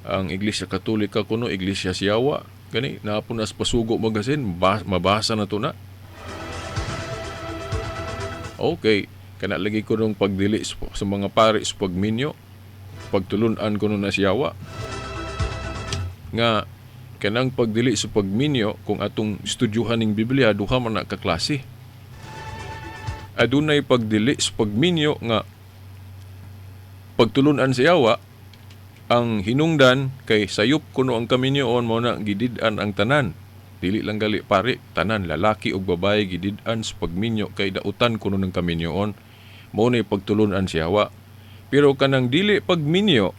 ang Iglesia Katolika kuno Iglesia Siyawa. Gani, naapon nas Pasugo Magazine, mabasa na to na. Okay, kana lagi ko nung pagdili sa mga pari sa pagminyo, pagtulunan ko na siyawa. Nga, kanang pagdili sa pagminyo, kung atong estudyuhan ning Biblia, duha man na kaklase. Adunay pagdili sa pagminyo nga pagtulunan sa yawa, ang hinungdan kay sayop kuno ang kaminyoon, mao na gidid-an ang tanan. Dili lang gali pare, tanan lalaki ug babae gidid-an sa pagminyo kay dautan kuno ng kaminyoon. Mao na pagtulunan sa yawa. Pero kanang dili pagminyo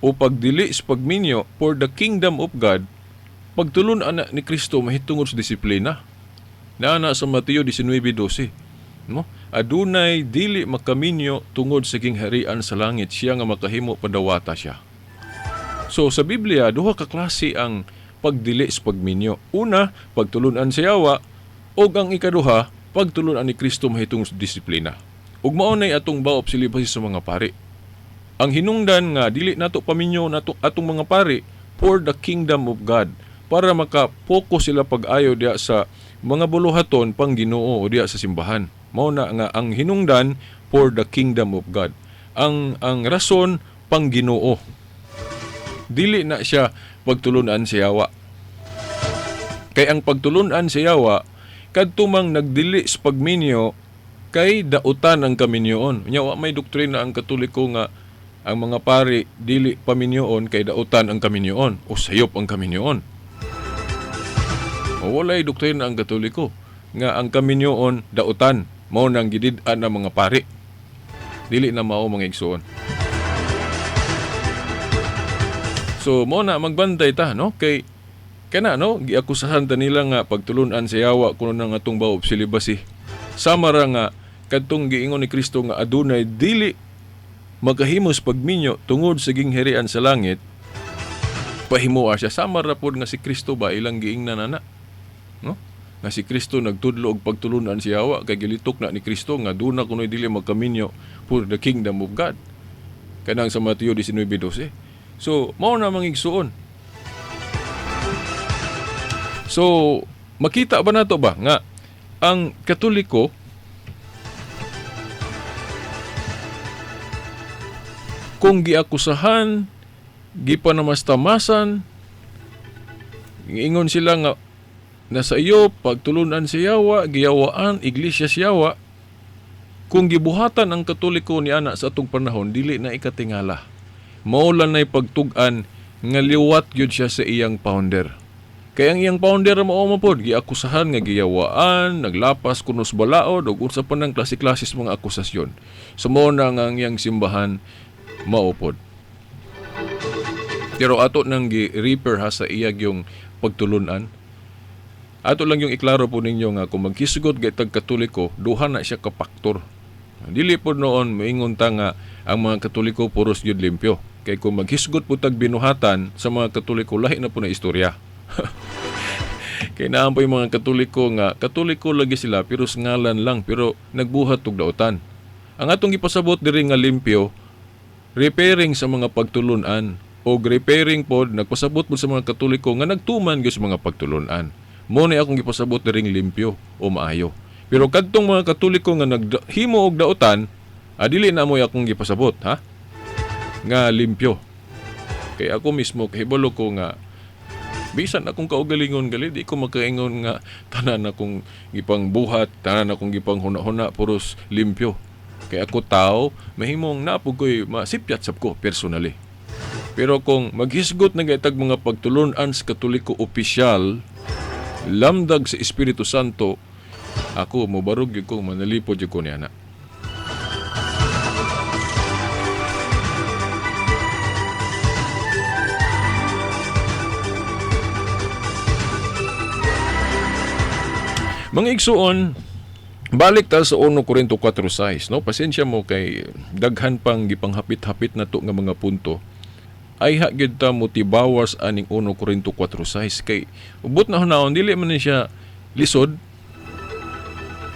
o pagdili sa pagminyo for the kingdom of God, pagtulunan na ni Kristo mahitungod sa disiplina. Naa sa Mateo 19:12. No? Adunay dili makaminyo tungod sa gingharian sa langit, siya nga makahimo padawata siya. So sa Biblia, duha ka klase ang pagdili sa pagminyo. Una, pagtulunan sa yawa, ug ang ikaduha, pagtulunan ni Kristo mahitungod sa disiplina. Ug mao nay atong baop silibasi sa mga pari. Ang hinungdan nga dili nato paminyo nato atong mga pari for the kingdom of God, para maka-focus sila pag-ayo diya sa mga buluhaton pang Ginoo o diya sa simbahan. Mao na nga ang hinungdan for the kingdom of God. Ang rason pang Ginoo. Dili na siya pagtulunan sa yawa. Kay ang pagtulunan sa yawa, kadto mang nagdili sa pagminyo kay dautan ang kaminyoon. Nya wa may doktrina ang Katoliko nga ang mga pari dili paminyoon kay dautan ang kaminyoon o sayop ang kaminyoon. O walay doktrina ang Katoliko nga ang kaminyoon dautan, mao nang gidid-an ang mga pari. Dili na mao, mga igsoon. So mo na magbantay ta, no, kay kana, no, giakusahan ta nila nga pagtulunan sa yawa kuno nang atong baob silibasi. Sama ra nga kadtong giingon ni Kristo nga adunay dili makahimos pagminyo tungod sa gingharian sa langit, pahimoa siya. Sama ra pod nga si Kristo ba ilang giingnan ana, no? Nga si Kristo nagtudlo og pagtulunan si Yawa kay gilitok na ni Kristo nga duna kunoy dili magkaminyo for the kingdom of God. Kanang sa Mateo 19:12. So, mao na mga igsuon. So, makita ba nato ba nga ang Katoliko kung giakusahan, gipanamastamasan, giingon sila nga nasa iyo pagtulunan si Yawa, giyawaan iglesia si Yawa, kung gibuhatan ang Katoliko ni ana sa atong panahon, dili na ikatingala. Mao lang na'y pagtug-an nga liwat gyud siya sa iyang founder. Kaya ang iyang founder mao man pod giakusahan nga giyawaan, naglapas kuno sa balaod ug unsa pa nang klase-klase mga akusasyon. So mao na nga ang iyang simbahan mao pod. Pero ato nang gi-repair ha sa iyag yung pagtulunan. Ato lang yung iklaro po ninyo nga kung magkisugot gaytag Katoliko, duha na siya ka faktor. Dili po noon moingon ta nga ang mga Katoliko puros gyud limpyo. Kay kung maghisgot po tag binuhatan sa mga Katoliko, lahi na po na istorya. Kay naan po yung mga Katoliko nga Katoliko lagi sila pero sa ngalan lang pero nagbuhat og dautan. Ang atong gipasabot diri nga limpyo, repairing sa mga pagtulunan o repairing pod nagpasabot pod sa mga Katoliko nga nagtuman gyud sa mga pagtulunan. Mo ni akong gipasabot diring limpyo o maayo. Pero kadtong mga Katoliko nga naghimo og dautan, dili na mo'y akong gipasabot, ha? Nga limpyo. Kay ako mismo kahibalo ko nga bisan akong kaugalingon gali di ko makaingon nga tanan akong gipangbuhat, tanan akong gipanghuna-huna puros limpyo. Kay ako tao, mahimong napog ko'y masipyat sab ko personally. Pero kung maghisgot na gaitag mga pagtulunan sa Katoliko opisyal, lamdag sa Espiritu Santo, ako mobarog gyud ko, manalipod gyud ko niana. Mga igsuon, balik ta sa 1 Korinto 4:6, no? Pasensya mo kay daghan pang gipanghapit-hapit na to nga mga punto. Ay ha gyud ta motibawas aning 1 Korinto 4:6 kay ubot na hunaon dili man ni siya lisod,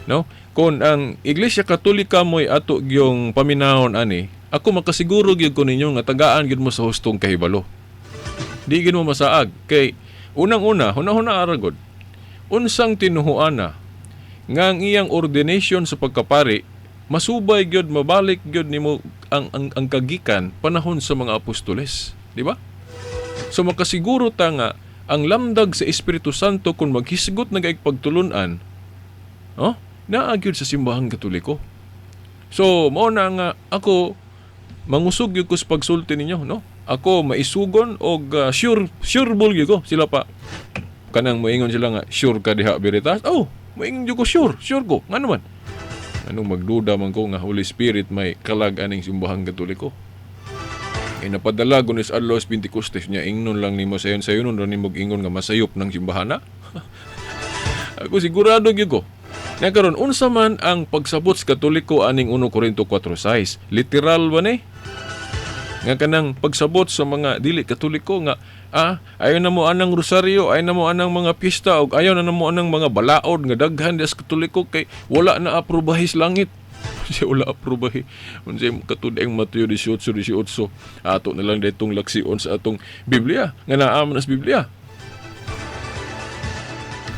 no? Kon ang Iglesia Katolika mo'y ato gyung paminahon ani, ako makasiguro gyud ko ninyo nga tagaan gyud mo sa hustong kahibalo. Di gyud mo masaag kay unang-una hunahuna aragod. Unsang tinuhuana nga ang iyang ordination sa pagkapari masubay gyud, mabalik gyud nimo ang kagikan panahon sa mga apostoles, di ba? So makasiguro ta nga ang lamdag sa Espiritu Santo kung maghisgot na gaig pagtulunan, oh, naa gyud sa simbahang Katoliko. So mao na nga ako mangusog gyud ko sa pagsulti ninyo, no? Ako maisugon og sure ball gyud ko sila pa. Kanang moingon sila nga sure ka diha Veritas. Oh, moingon gyud ko sure, sure ko. Ngano man? Anong magduda man ko nga Holy Spirit may kalag aning simbahang Katoliko. Ay napadala gunis adlaw sa Pentecostes niya ingnon lang nimo sayon sayon ra nimo ingon nga masayop ng simbahana. Ako sigurado gyud ko. Nga karon unsa man ang pagsabot sa Katoliko aning 1 Korinto 4:6? Literal ba ni? Nga kanang pagsabot sa mga dili Katoliko nga ayaw na mo anang rosaryo, ayaw na mo anang mga piyesta og ayaw na mo anang mga balaod nga daghan sa Katoliko kay wala na aprobahi sa langit. Siya wala aprobahi. Unsay katud ang Mateo 18:18, ato na lang ditong laksion sa atong Biblia nga naa man sa Biblia.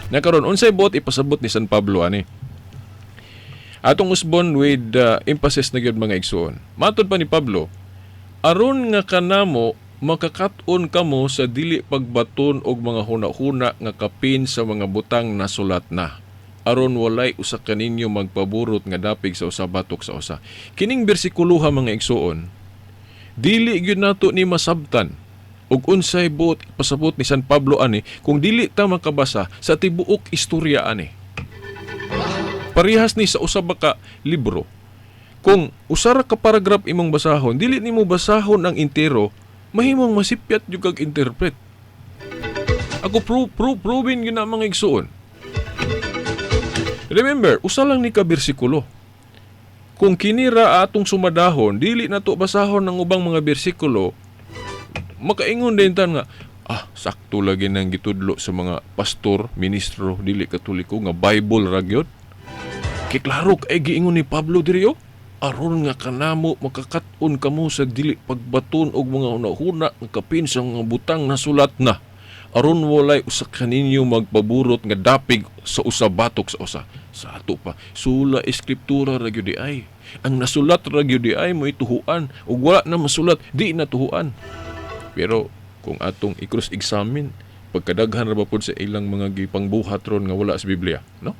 Na karon unsay buot ipasabot ni San Pablo ani? Atong usbon with emphasis na gyud mga igsuon. Matod pa ni Pablo, aron nga kanamo makakat-on kamo sa dili pagbaton og mga huna-huna nga kapin sa mga butang nasulat na, aron walay usa kaninyo magpaburot nga dapig sa usa batok sa usa. Kining bersikuloha mga igsuon, dili gyud nato ni masabtan og unsay buot pasabot ni San Pablo ani kung dili ta makabasa sa tibuok istorya ani. Parehas ni sa usa ba ka libro. Kung usa ra ka paragraph imong basahon, dili nimo basahon ang entero, mahimong masipyat jud kag interpret. Ako proven gyud na mga igsuon. Remember, usa lang ni ka bersikulo. Kung kinira atong sumadahon, dili na to basahon ang ubang mga bersikulo, makaingon din tan nga Ah, sakto lagi nang gitudlo sa mga pastor, ministro, dili Katoliko nga Bible ra gyud. Kay klaro kay giingon ni Pablo diri oh. Aron nga kanamo makakat-on kamo sa dili pagbaton og mga hunahuna nga kapin sa mga butang nasulat na. Aron walay usa kaninyo magpaburot nga dapig sa usa batok sa usa. Sa ato pa, sula eskriptura ra gyud ay. Ang nasulat ra gyud ay mo'y tuhuan ug wala na masulat di na tuhuan. Pero kung atong i-cross examine, pagkadaghan ra ba pod sa ilang mga gipangbuhat ron nga wala sa Biblia, no?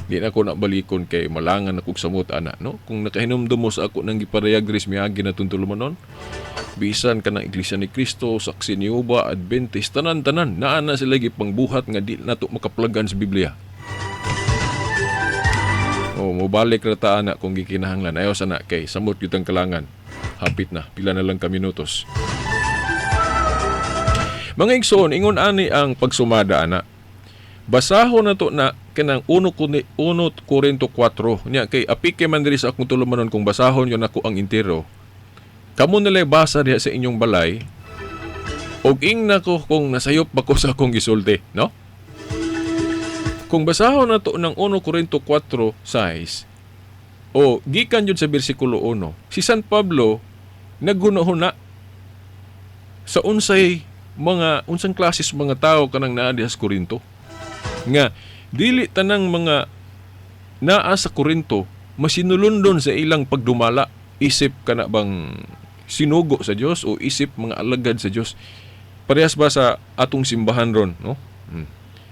Di na ko na balikon kay malangan na kog samot ana, no? Kung nakahinumdum mo sa ako nang giparayag diri sa miagi na tulumanon, bisan kanang Iglesia ni Cristo, Saksi ni Jehova, Adventist, tanan-tanan naa na sila gipangbuhat nga di nato makaplagan sa Biblia. Oh, mobalik ra ta ana kung gikinahanglan. Ayaw sana kay samot gyud ang kalangan. Hapit na, pila na lang ka minutos. Mga igsoon, ingon ani ang pagsumada ana. Basahon na to na kanang 1 Korinto 4 nya kay apike man diri sa akong tulumanon kung basahon yun ako ang intero. Kamo nila'y basa diha sa inyong balay og ingna ko kung nasayop ba ko sa akong gisulti, no? Kung basahon na to ng 1 Korinto 4:6 o gikan yun sa bersikulo 1, si San Pablo naghunahuna sa unsay mga unsang klases mga tao kanang naa diha sa Korinto nga dili tanang mga naa sa Korinto masinulondon sa ilang pagdumala isip kana bang sinugo sa Dios o isip mga alagad sa Dios. Parehas ba sa atong simbahan ron, no?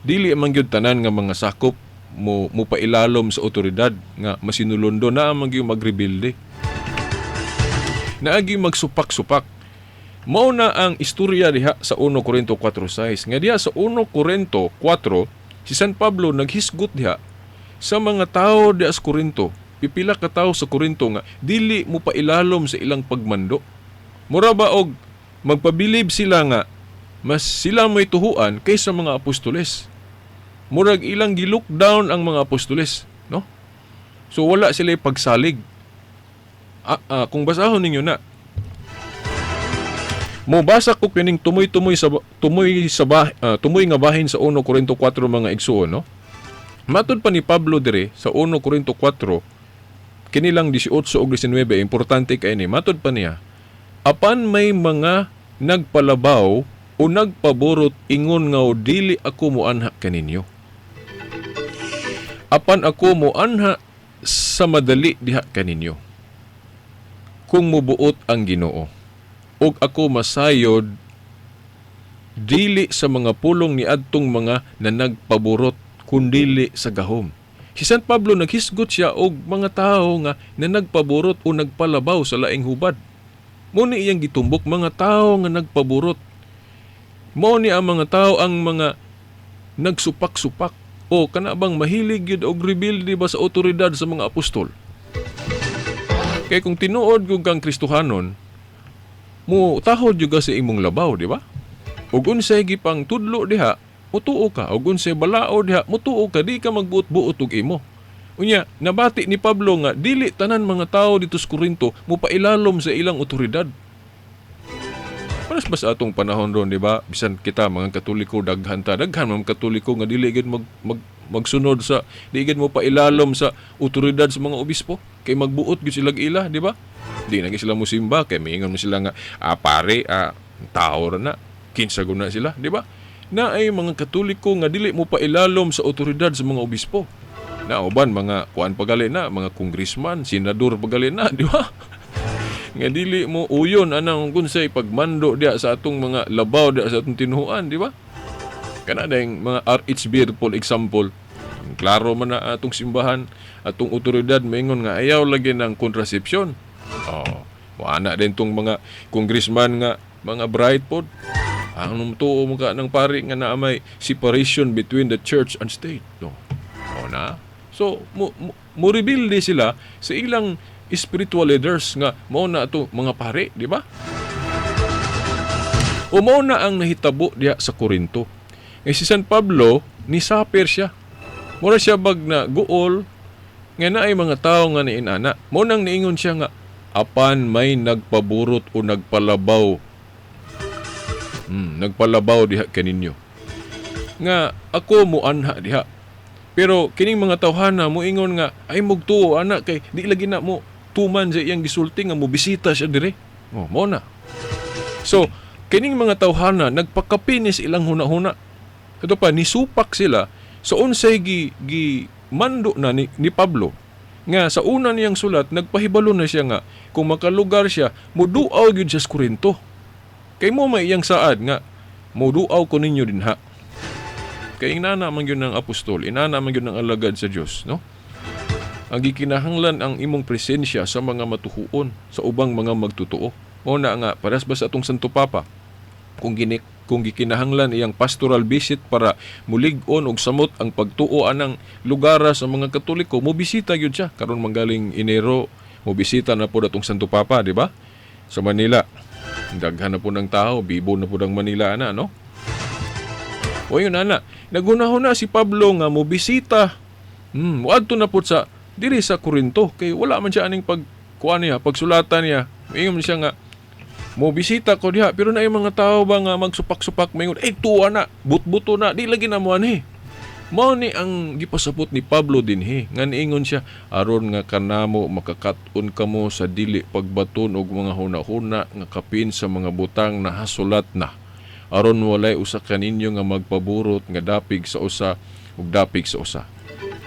Dili man gyud tanan nga mga sakop mo mupailalom sa otoridad nga masinulondon na man gyud magrebelde. Naagi magsupak-supak. Mao na ang istorya diha sa 1 Korinto 4:6 nga diha sa 1 Korinto 4 si San Pablo naghisgot diha sa mga tao diha sa Korinto. Pipila ka tawo sa Korinto nga dili mo pailalom sa ilang pagmando. Mura ba og magpabilib sila nga mas sila may tuhuan kaysa mga apostoles. Murag ilang gi-look down ang mga apostoles, no? So wala sila pagsalig. Kung basahon ninyo na, mobasa ko kining tumoy-tumoy sa tumoy sa bah, tumoy nga bahin sa 1 Korinto 4, mga igsuon, no? Matud pa ni Pablo dire sa 1 Korinto 4 kinilang 18 ug 19, importante kay ni. Matud pa niya, apan may mga nagpalabaw o nagpaborot ingon nga dili ako moanha kaninyo. Apan ako moanha sa madali diha kaninyo kung mubuot ang Ginoo. Ug ako masayod dili sa mga pulong ni adtong mga nanagpaborot kundili sa gahom. Si San Pablo naghisgot siya og mga tawo nga nanagpaborot o nagpalabaw sa laing hubad. Mo ni iyang gitumbok mga tawo nga nagpaborot. Mao ni ang mga tao ang mga nagsupak-supak o kana bang mahilig gyud og rebelde ba sa otoridad sa mga apostol. Kay kung tinuod gyud kang Kristohanon, mo tahod gyud ka sa imong labaw, di ba? Ug unsay gipang tudlo diha, mutuo ka. Ug unsay balao diha, mutuo ka, di ka magbuot-buot og imo. Unya, nabati ni Pablo nga dili tanan mga tao dito sa Korinto mupailalom sa ilang otoridad. Paras ba sa atong panahon ron, di ba? Bisan kita mga Katoliko, daghan ta, daghan mga Katoliko nga dili gid mag, mag magsunod sa di gid mo pailalom sa otoridad sa mga obispo kay magbuot gyud sila ila, di ba? Di na gyud sila mosimba kay miingon mo sila nga pare, tao ra na, kinsa gud na sila, di ba? Na ay mga Katoliko nga dili mo pailalom sa otoridad sa mga obispo. Na uban mga kuan pagali na, mga congressman, senador pagali na, di ba? Nga dili mo uyon anang kunsay pagmando diya sa atong mga labaw diya sa atong tinuhuan, di ba? Kana dayong mga RHB, for example, klaro man na atong simbahan, atong otoridad maingon nga ayaw lagi ng contraception. Oh, ana din tong mga congressman nga mga bright pod. Ang tuo mo ka ng pari nga naa may separation between the church and state. No. O na. So, mo rebelde sila sa ilang spiritual leaders nga mao na ato mga pare, di ba? O mao na ang nahitabo diha sa Korinto. Nga si San Pablo ni suffer siya. Mura siya bag na guol nga naay mga tao nga niinana. Mao nang niingon siya nga apan may nagpaburot o nagpalabaw Nagpalabaw diha kaninyo. Nga ako muanha diha. Pero kining mga tawhana moingon nga ay mugtuo ana kay di lagi na mo tuman sa iyang gisulti nga mobisita siya dire. Oh, mo na. So, kining mga tawhana nagpakapinis ilang huna-huna. Ito pa nisupak sila sa unsay gi, gi mando na ni Pablo nga sa una niyang sulat nagpahibalo na siya nga kung makalugar siya muduaw gyud siya sa Korinto. Kay mo may iyang saad nga muduaw ko ninyo dinha. Kay inana man gyud ng apostol, inana man gyud ng alagad sa Dios, no? Ang gikinahanglan ang imong presensya sa mga matuhuon, sa ubang mga magtotoo. O na nga paras ba sa atong Santo Papa kung gikinahanglan iyang pastoral visit para mulig-on og samot ang pagtuo anang lugara sa mga Katoliko, mobisita gyud siya. Karon manggaling Enero, mobisita na pod atong Santo Papa, di ba? Sa Manila. Daghan na po ng tao, bibo na po ng Manila ana, no? O yun ana, nagunahon na si Pablo nga mobisita. Muadto na po sa diri sa Korinto kay wala man siya aning pag kuan niya, pagsulatan niya. Ingon siya nga mobisita ko diha, pero na yung mga tao ba nga magsupak-supak, maingon eh tuwa na, butbuto na, di lagi na mo ani. Mao ni ang gipasabot ni Pablo dinhi nga niingon siya aron nga kanamo makakat-on kamo sa dili pagbaton og mga hunahuna nga kapin sa mga butang nahasulat na, aron walay usa kaninyo nga magpaburot nga dapig sa usa ug dapig sa usa.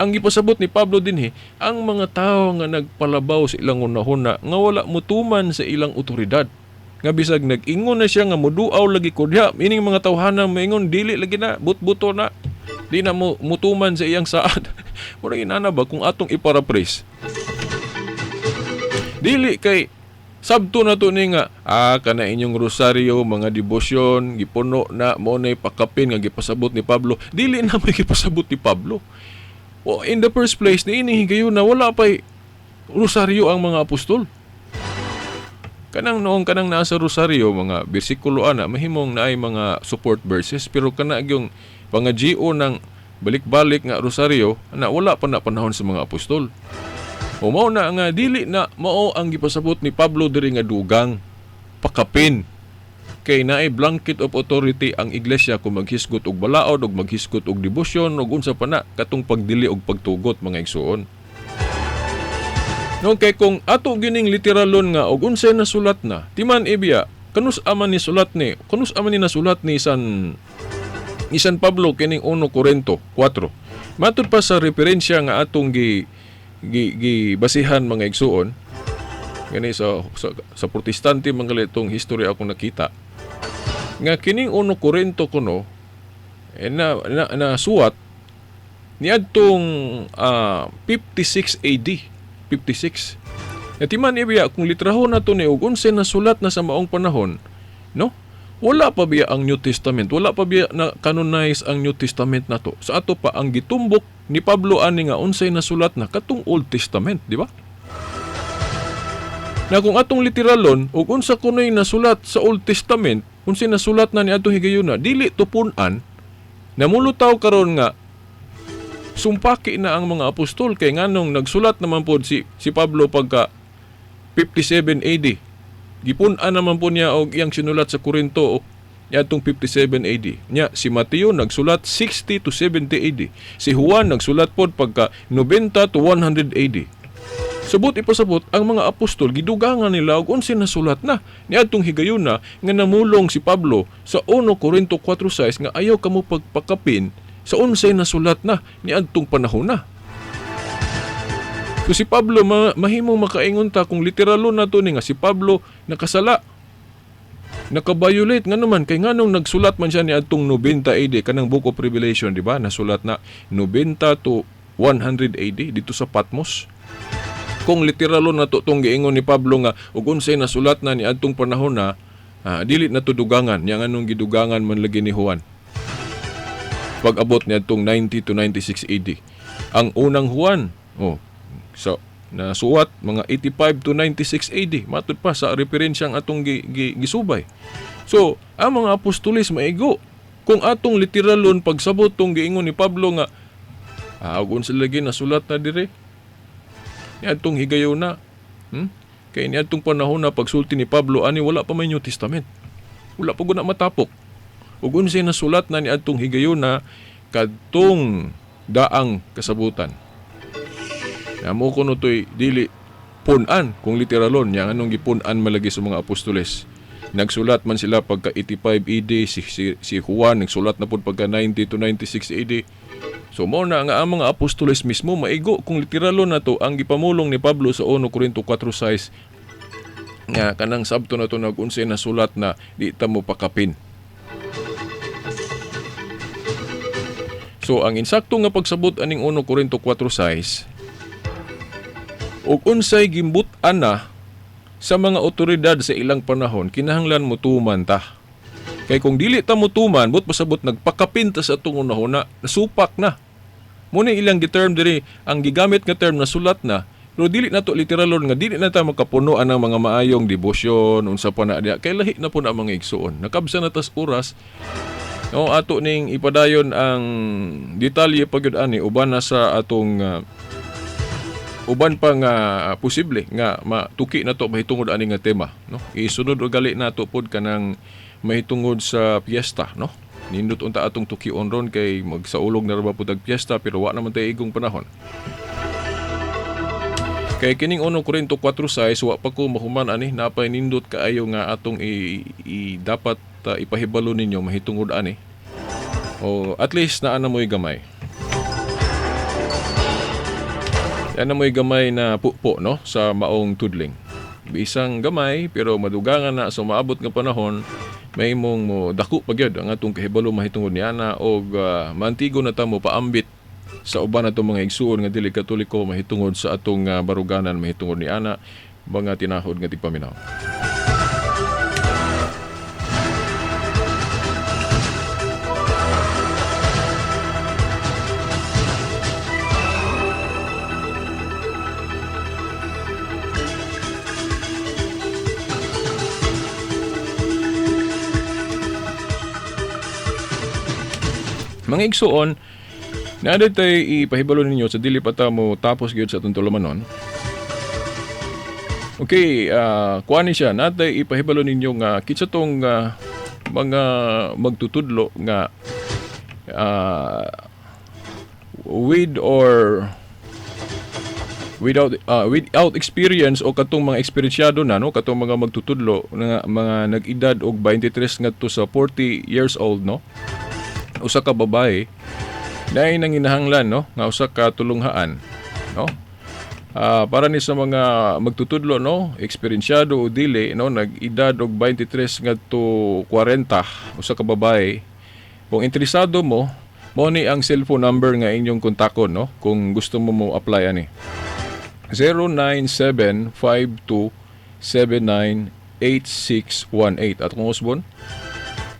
Ang gipasabot ni Pablo dinhi, ang mga tawo nga nagpalabaw sa ilang hunahuna nga wala mutuman sa ilang otoridad. Nga bisag nag-ingon na siya nga muduaw lagi ko diha, ining mga tawhana moingon dili lagi na, butbuto na. Di na mo mutuman sa iyang saad. Murag inana ba kung atong iparaphrase. Dili kay sabto na to ni nga kana inyong rosaryo, mga debosyon gipuno na mo nay pakapin nga gipasabot ni Pablo. Dili na may gipasabot ni Pablo. Well, in the first place, niini higayon na wala pa'y rosaryo ang mga apostol. Kanang noong kanang nasa rosaryo mga bersikulo ana, mahimong naay mga support verses, pero kana gyung pangagio ng balik-balik nga rosaryo ana, wala pa na panahon sa mga apostol. O mao na nga dili na mao ang gipasabot ni Pablo diri nga dugang pakapin. Kay naay blanket of authority ang iglesia kung maghisgot og balaod og maghisgot og debosyon og unsa pa na katong pagdili og pagtugot, mga igsuon. No, kay kung ato gining literalon nga og unsay nasulat na, timan ibiya, kanus aman ni nasulat ni San Pablo kining 1 Corinto 4. Matud pa sa referensya nga atong gi gi, gi basihan, mga igsuon, gani sa Protestante mga itong history akong nakita nga kining 1 Corinto kuno eh, na suwat niadtong 56 AD, 56. Natiman ibiya kung litrahon na to ni og unsay nasulat na sa maong panahon, no? Wala pa biya ang New Testament, wala pa biya na canonize ang New Testament nato. Sa ato pa ang gitumbok ni Pablo ani nga unsay nasulat na katong Old Testament, di ba? Na kung atong literalon ug unsa kunoy nasulat sa Old Testament, unsay nasulat na ni adtong higayuna, dili tupun-an, namulutaw karon nga sumpaki na ang mga apostol kay nganong nagsulat naman pod si Pablo pagka 57 AD. Gipun-an naman po niya og iyang sinulat sa Korinto niadtong 57 AD. Nya si Mateo nagsulat 60 to 70 AD. Si Juan nagsulat pod pagka 90 to 100 AD. Sabot ipasabot ang mga apostol gidugangan nila og unsay nasulat na niadtong higayuna nga namulong si Pablo sa 1 Corinto 4:6 nga ayaw kamo pagpakapin sa unsay nasulat na niadtong panahon na. So si Pablo mahimong makaingon ta kung literalo na to ni nga si Pablo nakasala, nakabayolate. Nga naman kay nganong nagsulat man siya ni adtong 90 AD kanang Book of Revelation, di ba? Nasulat na 90 to 100 AD dito sa Patmos. Kung literalo na to tong giingon ni Pablo nga ug unsay nasulat na ni adtong panahon na, dili na to dugangan nya, nganong gidugangan man lagi ni Juan pag-abot ni adtong 90 to 96 AD ang unang Juan? Oh, so nasuwat mga 85 to 96 AD matud pa sa referensyang atong gisubay. So ang mga apostoles maigo kung atong literalon pagsabot tong giingon ni Pablo nga ug unsa lagi nasulat na dire niadtong higayuna. Kay niadtong panahon na pagsulti ni Pablo ani, wala pa may New Testament. Wala pa guna matapok. Ug unsay nasulat na niadtong higayuna kadtong daang kasabutan. Namo kuno to'y dili pun-an kung literalon nya anong gipun-an malagi sa mga apostoles. Nagsulat man sila pagka 85 AD, si Juan nagsulat na pud pagka 90 to 96 AD. So mo na nga ang mga apostoles mismo maigo kung literalon na to ang gipamulong ni Pablo sa 1 Corinto 4:6 nga kanang sabto na to nag-unsay nasulat na di ta mo pakapin. So ang insakto nga pagsabot aning 1 Corinto 4:6 ug unsay gimbut-an na sa mga otoridad sa ilang panahon, kinahanglan mo tuman ta. Kay kung dili ta mo tuman, but pasabot nagpakapin ta sa atong unahuna, nasupak na. Muna ilang giterm diri, ang gigamit nga term nasulat na, pero dili na to literalon nga dili na ta makapunoan ng mga maayong debosyon, unsa pa na diya. Kay lahi na po na ang mga igsuon. Nakabsa na tas oras, no, ato ning ipadayon ang detalye pa gyud ani uban na sa atong uban pa nga posible nga matuki na to mahitungod ani nga tema, no. Isunod og gali nato pod kanang mahitungod sa piyesta, no. Nindot unta atong tukion ron kay magsaulog na ra ba pud ang piyesta, pero wa naman tay igong panahon. Kay kining 1 Corinto 4:6 wa pa ko mahuman ani, napay nindot kaayo nga atong dapat ipahibalo ninyo mahitungod ani. O at least naa na mo'y gamay. Ana mo'y gamay na pupo, no, sa maong tudling. Bisang gamay pero madugangan na sa maabot nga panahon, may imong mo dako pa gyud ang atong kahibalo mahitungod niana og mantigo na ta mo paambit sa uban atong mga igsuon nga dili Katoliko mahitungod sa atong baruganan mahitungod niana mga tinahod nga tigpaminaw. Mga igsuon, naa tay ipahibalo ninyo sa dili pa ta mo tapos gyud sa atong tulumanon. Okay, kuan ni siya, natay ipahibalo ninyo nga kinsa tong mga magtutudlo nga with or without experience o katong mga eksperyensyado na, no, katong mga magtutudlo nga mga nag-edad og 23 ngadto sa 40 years old, no, usa ka babae naay nanginahanglan, no, nga usa ka tulunghaan, no. Para ni sa mga magtutudlo, no, eksperyensyado o dili, no, nag-edad og 23 ngadto 40, usa ka babae, kung interesado mo, mo ni ang cellphone number nga inyong kontakon, no, kung gusto mo mo apply ani. 09752798618. At kung usbon,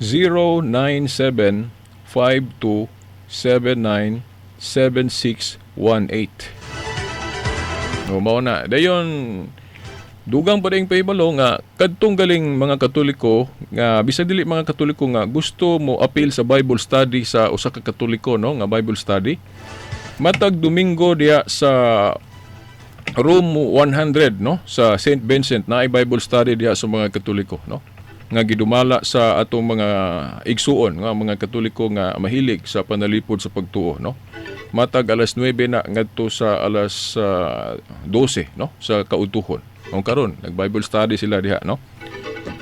09752797618. O, mao na. Dayon, dugang pa rin pahibalo nga kadtong galing mga Katoliko nga bisan dili mga Katoliko nga gusto mo appeal sa Bible study sa usa ka Katoliko, no, nga Bible study matag Domingo diya sa room 100, no, sa St. Vincent, na ay Bible study diha sa mga Katoliko, no, nga gidumala sa atong mga igsuon nga mga Katoliko nga mahilig sa panalipod sa pagtuo, no. Matag alas 9 na ngadto sa alas 12, no, sa kautuhon. Ang karon nag Bible study sila diha, no,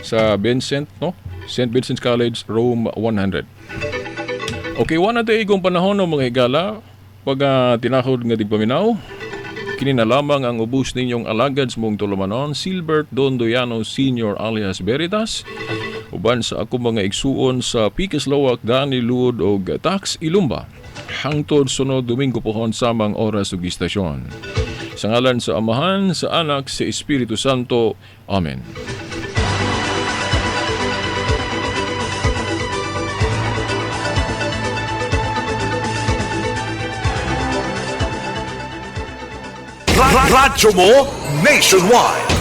sa Vincent, no, St. Vincent's College, room 100. Okay, wala na tayo igong panahon, no, mga higala pag tinahod nga tigpaminaw. Kini na lamang ang ubos ninyong alagad sa mong tulumanon, Silbert Dondoyano Sr. alias Veritas, uban sa ako mga igsuon sa Pikes Lawak, Dani Luod og Tax Ilumba. Hangtod sunod Domingo pohon samang oras ug istasyon. Sa ngalan sa Amahan, sa Anak, sa Espiritu Santo. Amen. Radyo mo nationwide.